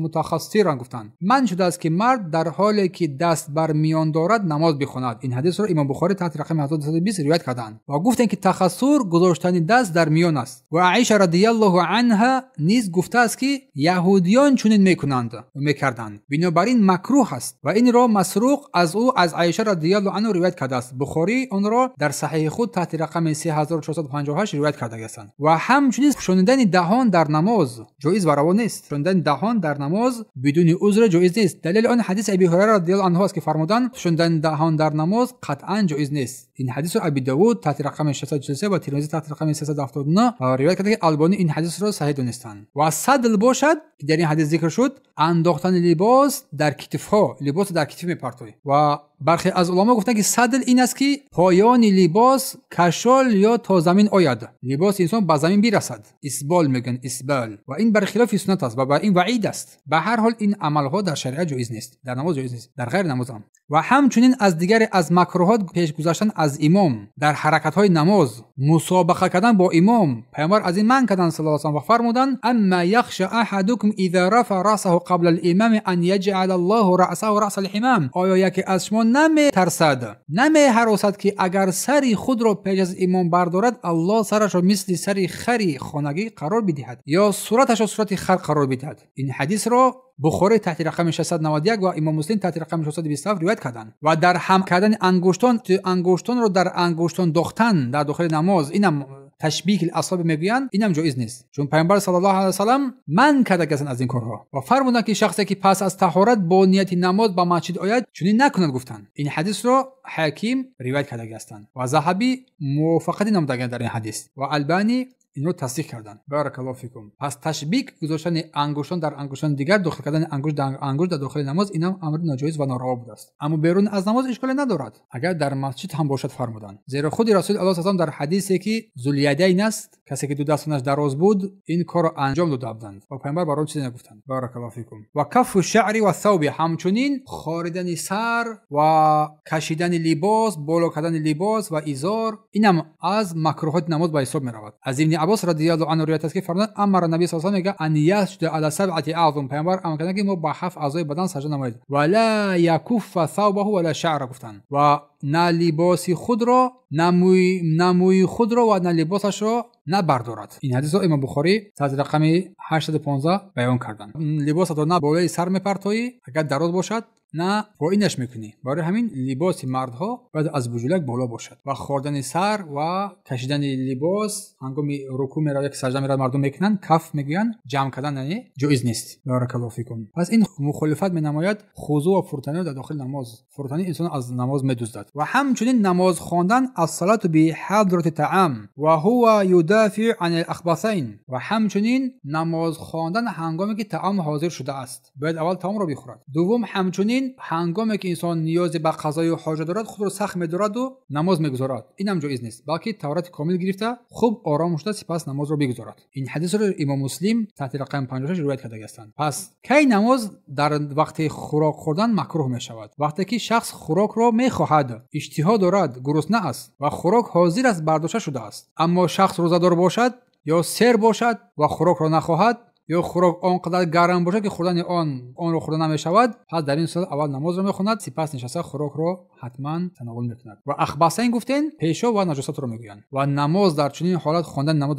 мутахассиран, гуфтанд манъ шудааст ки мард дар ҳоле ки даст бар миён дорад намоз бихонад. Ин ҳадисро Имом Бухорӣ таҳти рақами 1220 ривоят карданд ва гуфтанд ки тахассур гузоштани даст дар миён аст. Ва Аиша радиаллоҳу анҳа низ гуфтааст ки яҳудиён чунин мекунанд ва мекарданд, бинобар ин макруҳ аст. Ва инро Масруқ аз ӯ аз Аиша радиаллоҳу анҳу ривоят кардааст. Бухорӣ онро дар саҳиҳи худ таҳти рақами 3458 ривоят кардаанд. Ва ҳамчунин пӯшонидани даҳон дар намоз ҷоиз ва раво нест. Пӯшонидани даҳон дар намоз бидуни узр ҷоиз нест. Далели он ҳадиси Аби Ҳурайра радиаллоҳу анҳу аст ки фармуданд пӯшонидани даҳон дар намоз қатъан ҷоиз нест. Ин ҳадисро Аби Давуд таҳти рақами 643 ва Тирмизӣ таҳти рақами 379 ривоят карда ки Албонӣ ин ҳадисро саҳиҳ донистанд. Ва садл бошад ки дар ин ҳадис зикр шуд, андохтани либос дар китфҳо, либосро дар китф мепартоӣ. Ва бархе аз уламо гуфтанд ки садл ин аст ки поёни либос кашол ё то замин ояд, либоси инсон ба замин бирасад, исбол мегӯянд, исбол. Ва ин бархилофи суннат аст ва бар ин ваъид аст. Ба ҳар ҳол ин амалҳо дар шариат ҷоиз нест, дар намоз ҷоиз нест, дар ғайри намоз ҳам. Ва ҳамчунин аз дигаре аз макруҳот пеш гузаштан аз имом дар ҳаракатҳои намоз, мусобақа кардан бо имом. Пайғамбар аз ин манъ карданд саллаллоҳу алайҳи васаллам ва фармуданд: амма яхша аҳадукум иза рафа расаҳу қабла алимами ан яҷъала аллоҳу раъсаҳу раъса алҳимам. Оё яке аз шумо наметарсад, намеҳаросад ки агар сари худро пеш аз имом бардорад, Аллоҳ сарашро мисли сари хари хонагӣ қарор бидиҳад ё сураташро сурати хар қарор бидиҳад? Ин ҳадисро Бухорӣ таҳти рақами 691 ва Имом Муслим таҳти рақами 627 ривоят карданд. Ва дар ҳам кардани ангуштон, ангуштонро дар ангуштон дохтан дар дохили намоз, инам ташбих аласоб мегӯянд, инам ҷоиз нест. Чун пайғамбар саллаллоҳу алайҳи васаллам манъ карда аз ин корҳо ва фармуданд ки шахсе ки пас аз таҳорат бо нияти намоз ба масҷид ояд чунин накунад, гуфтанд. Ин ҳадисро Ҳаким ривоят карда ҳастанд ва Заҳабӣ мувофиқат намуданд дар ин ҳадис ва Албанӣ инро тасдиқ карданд. Баракаллоҳу фикум. Пас ташбик гузоштани ангуштон дар ангуштони дигар, дохил кардани ангушт дар ангушт дар дохили намоз, инам амри ноҷоиз ва нораво будааст. Аммо берун аз намоз ишколе надорад, агар дар масҷид ҳам бошад, фармуданд. Зеро худи Расули Аллоҳ саллаллоҳу алайҳи васаллам дар ҳадисе ки Зулядайн аст, касе ки ду дастонаш дароз буд, ин корро анҷом дода буданд ва пайғамбар бар он чизе нагуфтанд. Баракаллоҳу фикум. Ва каффу шаъри ва савби, ҳамчунин хоридани сар ва кашидани либос, боло кардани либос ва изор, инам аз макруҳоти намоз ба ҳисоб меравад. Аз Ибни Аббос радиаллоҳу анҳу ривоят аст ки фармуданд: амара наби саллаллоҳу алайҳи васаллам мегӯяд ан ясҷуда ала сабъати аъзум, пайғамбар амр карданд ки мо ба 7 аъзои бадан саҷда намоед. Ва ла якуффа савбаҳу ва ла шаъра, гуфтанд, ва на либоси худро, на мӯи худро ва на либосашро набардорад. Ин ҳадисро Имом Бухорӣ таҳти рақами 815 баён карданд. Либосатро на болои сар мепартоӣ, агар дароз бошад, на поинаш мекунӣ. Барои ҳамин либоси мардҳо бояд аз буҷулак боло бошад ва хӯрдани сар ва кашидани либос ҳангоми рукӯъ меравад ё саҷда меравад мардум мекунанд, каф мегӯянд, ҷамъ кардан яъне ҷоиз нест. Баракаллоҳу фикум. Пас ин мухолифат менамояд хузӯъ ва фурӯтанӣ дар дохили намоз. Фурӯтанӣ инсон аз намоз медуздад. Ва ҳамчунин намоз хондан ас-салату би ҳадрати таъам ва ҳува юдафиъ ан ал-ахбасайн. Ва ҳамчунин намоз хондан ҳангоме ки таом ҳозир шудааст, бояд аввал таомро бихӯрад. Дуввум, ҳамчунин ҳангоме ки инсон ниёзе ба қазои ҳоҷа дорад, худро сахт медорад ва намоз мегузорад. Ин ҳам ҷоиз нест, балки таҳорати комил гирифта, хуб ором шуда, сипас намозро бигузорад. Ин ҳадисро имом Муслим таҳти рақами 56 ривоят кардагиастанд. Пас кай намоз дар вақти хӯрок хӯрдан макрӯҳ мешавад? Вақте ки шахс хӯрокро мехоҳад, иштиҳо дорад, гурусна аст ва хӯрок ҳозир аст, бардошта шудааст. Аммо шахс рӯзадор бошад ё сер бошад ва хӯрокро нахоҳад, ё хӯрок он қадар гарм бошад ки хӯрдани онро хӯрда намешавад, пас дар ин сурат аввал намозро мехонад, сипас нишаста хӯрокро ҳатман танаввул мекунад. Ва ахбасайн гуфтен пешоб ва наҷосатро мегӯянд. Ва намоз дар чунин ҳолат, хондани намоз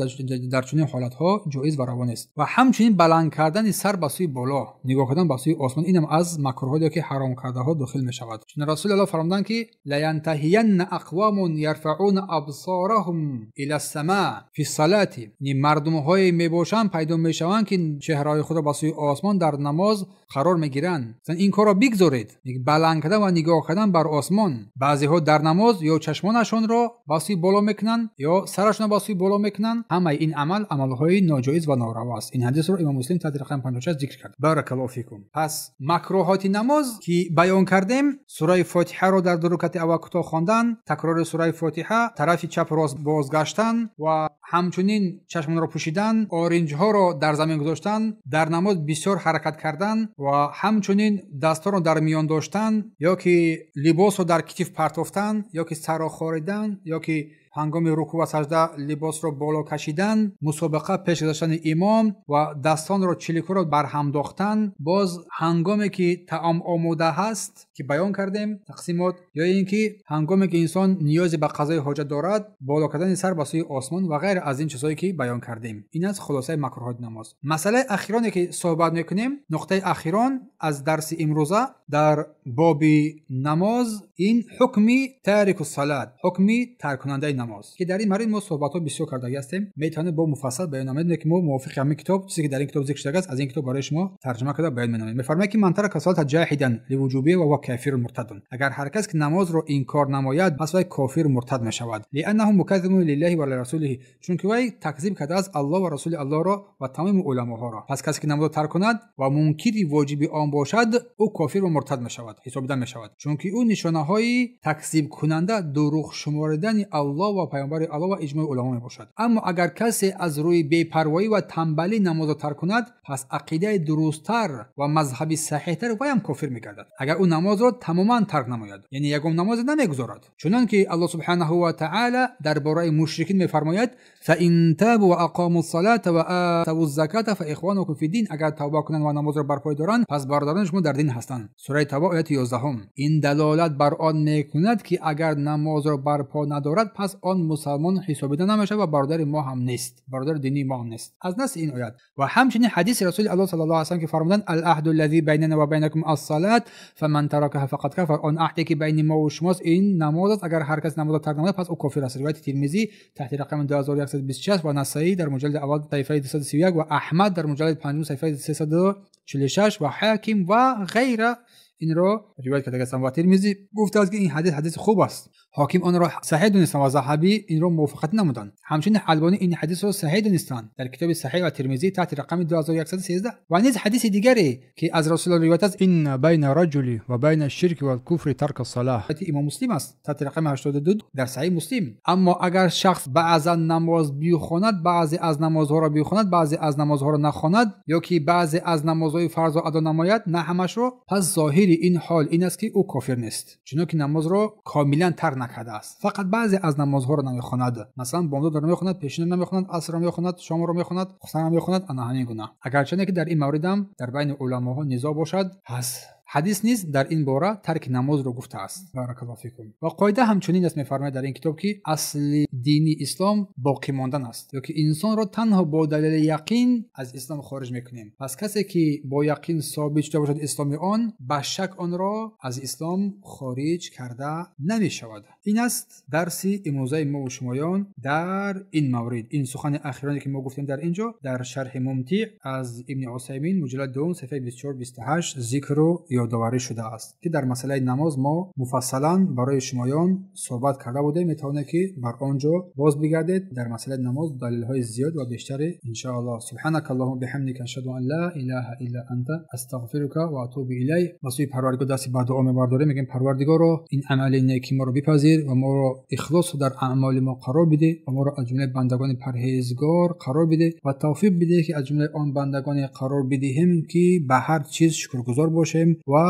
дар чунин ҳолатҳо ҷоиз ва раво нест. Ва ҳамчунин баланд кардани сар ба сӯи боло, нигоҳ кардан ба сӯи осмон, инам аз макрӯҳҳое ки ҳаром кардаҳо дохил мешавад. Чун Расули Аллоҳ фармуданд ки ла янтаҳиянна ақвомун ярфаъуна абсораҳум ила ссама фи ссалати, яъне мардумҳое мебошанд, пайдо мешаванд ки чеҳраҳои худро ба сӯи осмон дар намоз қарор мегиранд. Масалан ин корро бигзоред, баланд кардан ва нигоҳ кардан бар осмон. Баъзеҳо дар намоз ё чашмонашонро ба сӯи боло мекунанд ё сарашонро ба сӯи боло мекунанд. Ҳамаи ин амал амалҳои ноҷоиз ва нораво аст. Ин ҳадисро имом Муслим таҳти рақами 56 зикр кард. Баракаллоҳу фикум. Пас макрӯҳоти намоз ки баён кардем, сураи Фотиҳаро дар ду ракъати аввал кӯтоҳ хондан, такрори сураи Фотиҳа, тарафи чап рост бозгаштан ва ҳамчунин чашмонро пӯшидан, оринҷҳоро дар замин гузоштан, дар намоз бисёр ҳаракат кардан ва ҳамчунин дастҳоро дар миён доштан ё ки либосро дар китиф партофтан ё ки сарро хоридан ё ки ҳангоми рукӯъ ва саҷда либосро боло кашидан, мусобиқа пеш гузоштани имом ва дастонро чиликҳоро барҳам дохтан, боз ҳангоме ки таом омода ҳаст ки баён кардем тақсимот, ё ин ки ҳангоме ки инсон ниёзе ба қазои ҳоҷат дорад, боло кардани сар ба сӯи осмон ва ғайр аз ин чизҳое ки баён кардем. Ин аст хулосаи макрӯҳоти намоз. Масъалаи ахироне ки суҳбат мекунем, нуқтаи ахирон аз дарси имрӯза дар боби намоз, ин ҳукми тарику салат, ҳукми тарккунандаи намоз ки дар ин маврид мо суҳбатҳо бисёр кардагӣ ҳастем. Метавонем бо муфассал баён намоем ки мо мувофиқи ҳамин китоб, чизе ки дар ин китоб зикр шудааст, аз ин китоб барои шумо тарҷума карда баён менамоем. Мефармояд ки ман тарака салата ҷаҳидан ливуҷубиҳи ва ҳува кафирун муртадун. Агар ҳар кас ки намозро инкор намояд, пас вай кофир муртад мешавад. Лианнаҳу муказзибун лиллаҳи ва лирасулиҳи, чунки вай такзиб кардааст Аллоҳ ва расули Аллоҳро ва тамоми уламоҳоро. Пас касе ки намозро тарк кунад ва мункири воҷиби он бошад, ӯ кофир ва муртад мешавад, ҳисобида мешавад, чунки ӯ нишонаҳои такзибкунанда дурӯғ шуморидани Аллоҳ ва паёмбари Аллоҳ ва иҷмои уламо мебошад. Аммо агар касе аз рӯи бепарвоӣ ва танбалӣ намозро тарк кунад, пас ақидаи дурусттар ва мазҳаби саҳиҳтар вай ҳам кофир мегардад, агар ӯ намозро тамоман тарк намояд, яъне ягон намозе намегузорад. Чунон ки Аллоҳ субҳанаҳу ва таъала дар бораи мушрикин мефармояд: фаин табу ва ақому ссалата ва атаву ззаката фаихванукум фи дин. Агар тавба кунанд ва намозро барпой доранд, пас бародарони шумо дар дин ҳастанд. Сураи Тавба ояти 11. Ин далолат бар он мекунад ки агар намозро барпо надорад, пас он мусалмон ҳисобида намешавад ва бародари мо ҳам нест, бародари динии мо ҳам нест. Аз наси ин оят ва ҳамчунин ҳадиси Расули Аллоҳ саллаллоҳу алайҳи васаллам ки фармуданд: алаҳду аллази байнана ва байнакум ассалат фаман таракаҳа фақад кафар. Он аҳде ки байни мо ва шумост ин намоз аст, агар ҳар кас намозро тарк намояд, пас ӯ кофир аст. Ривояти Тирмизӣ таҳти рақами 2126 ва Насаӣ дар муҷаллади аввал саҳифаи 231 ва Аҳмад дар муҷаллади панҷум саҳифаи 346 ва Ҳоким ва ғайра инро ривоят кардагиастанд. Ва Тирмизӣ гуфтааст ки ин ҳадис ҳадиси хуб аст. Ҳоким онро саҳиҳ донистанд ва Заҳабӣ инро мувофиқат намуданд. Ҳамчунин Албонӣ ин ҳадисро саҳиҳ донистанд дар китоби Саҳиҳ ва Тирмизӣ таҳти рақами 2113. Ва низ ҳадиси дигаре ки аз Расулуллоҳ ривоят аст: инна байна раҷули ва байна ширки вал куфри тарка салаҳ. Имом Муслим аст таҳти рақами 82 дар Саҳиҳ Муслим. Аммо агар шахс баъзан намоз бихонад, баъзе аз намозҳоро бихонад, баъзе аз намозҳоро нахонад ё ки баъзе аз намозҳои фарзро адо намояд, на ҳамашро, пас зоҳири ин ҳол ин аст ки ӯ кофир нест, чунонки намозро комилан тарк накардааст, фақат баъзе аз намозҳоро намехонад. Масалан бомдодро намехонад, пешинро намехонад, асрро мехонад, шомро мехонад, хусанро мехонад, ана ҳамин гуна. Агарчанде ки дар ин маврид ҳам дар байни уламоҳо низоъ бошад, пас Ҳадис низ дар ин бора тарки намозро гуфтааст. Баракаллоҳу фикум. Ва қоида ҳамчунин аст, мефармояд дар ин китоб, ки асли дини ислом боқӣ мондан аст, ё ки инсонро танҳо бо далели яқин аз ислом хориҷ мекунем. Пас касе ки бо яқин собит шуда бошад исломи он, ба шак онро аз ислом хориҷ карда намешавад. Ин аст дарси имрӯзаи мо ва шумоён дар ин маврид. Ин сухани ахироне ки мо гуфтем дар ин ҷо дар шарҳи мумтиъ аз Ибни Усаймин муҷаллад 2 саҳифаи 24-28 зикру ёдоварӣ шудааст, ки дар масъалаи намоз мо муфассалан барои шумоён суҳбат карда будем. Метавонед ки бар он ҷо боз бигардед. Дар масъалаи намоз далилҳои зиёд ва бештаре иншоаллоҳ. Субҳанака аллоҳумма биҳамдика ашҳаду ан ла илаҳа илла анта астағфирука ва атубу илайк. Ба сӯи Парвардигор дасти ба дуо мебардорем, мегӯем Парвардигоро, ин амали неки моро бипазир ва моро ихлос дар аъмоли мо қарор бидеҳ ва моро аз ҷумлаи бандагони парҳезгор қарор бидеҳ ва тавфиқ бидеҳ ки аз ҷумлаи он бандагоне қарор бидиҳем ки ба ҳар чиз шукргузор бошем ва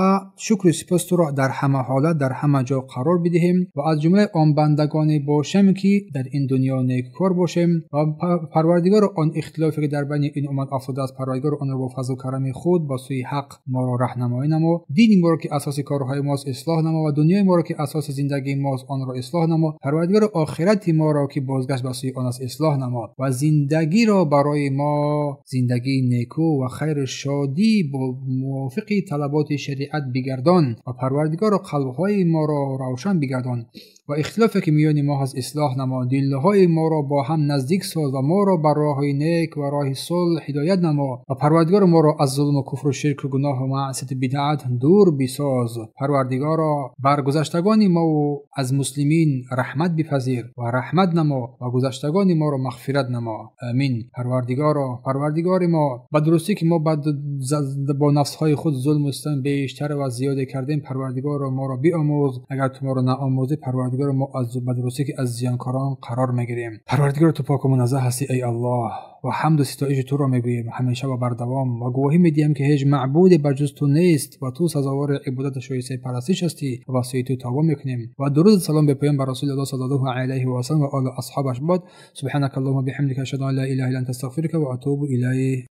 шукру сипос туро дар ҳама ҳолат дар ҳама ҷо қарор бидиҳем ва аз ҷумлаи он бандагоне бошем ки дар ин дунё неккор бошем ва Парвардигор он ихтилофе ки дар байни ин уммат афтодааст, Парвардигор онро бо фазлу карами худ ба сӯи ҳақ моро раҳнамоӣ намо, дини моро ки асоси корҳои мост ислоҳ намо ва дунёи моро ки асоси зиндагии мост онро ислоҳ намо. Парвардигор охирати моро ки бозгашт ба сӯи он аст ислоҳ намо ва зиндагиро барои мо зиндагии неку ва хайру шодӣ бо мувофиқи талаботи шариат бигардон ва Парвардигоро қалбҳои моро равшан бигардон ва ихтилофе ки миёни мо ҳаст ислоҳ намо, дилҳои моро бо ҳам наздик соз ва моро бар роҳи нек ва роҳи сулҳ ҳидоят намо ва Парвардигоро моро аз зулму куфру ширку гуноҳу маъсияту бидъат дур бисоз. Парвардигоро бар гузаштагони мо аз муслимин раҳмат бипазир ва раҳмат намо ва гузаштагони моро мағфират намо. Амин. Парвардигоро, Парвардигори мо, ба дурустӣ ки мо бо нафсҳои худ зулму систам бештар ва зиёде кардем, Парвардигоро моро биомӯз. Агар ту моро наомӯзӣ, Парвардигоро мо ба дурустӣ ки аз зиёнкорон қарор мегирем. Парвардигоро, ту поку муназзаҳ ҳастӣ эй Аллоҳ, ва ҳамду ситоиши туро мегӯем ҳамеша ва бардавом ва гувоҳӣ медиҳем ки ҳеҷ маъбуде ба ҷуз ту нест ва ту сазовори ибодату шоистаи парастиш ҳастӣ ва ба сӯи ту тавба мекунем. Ва дуруду салом бепоён бар Расули Аллоҳ саллаллоҳу алайҳи васаллам ва олу асҳобаш бод. Субҳанака аллоҳумма биҳамдика ашҳаду ан ла илаҳа илла анта астағфирука ва атубу илайк.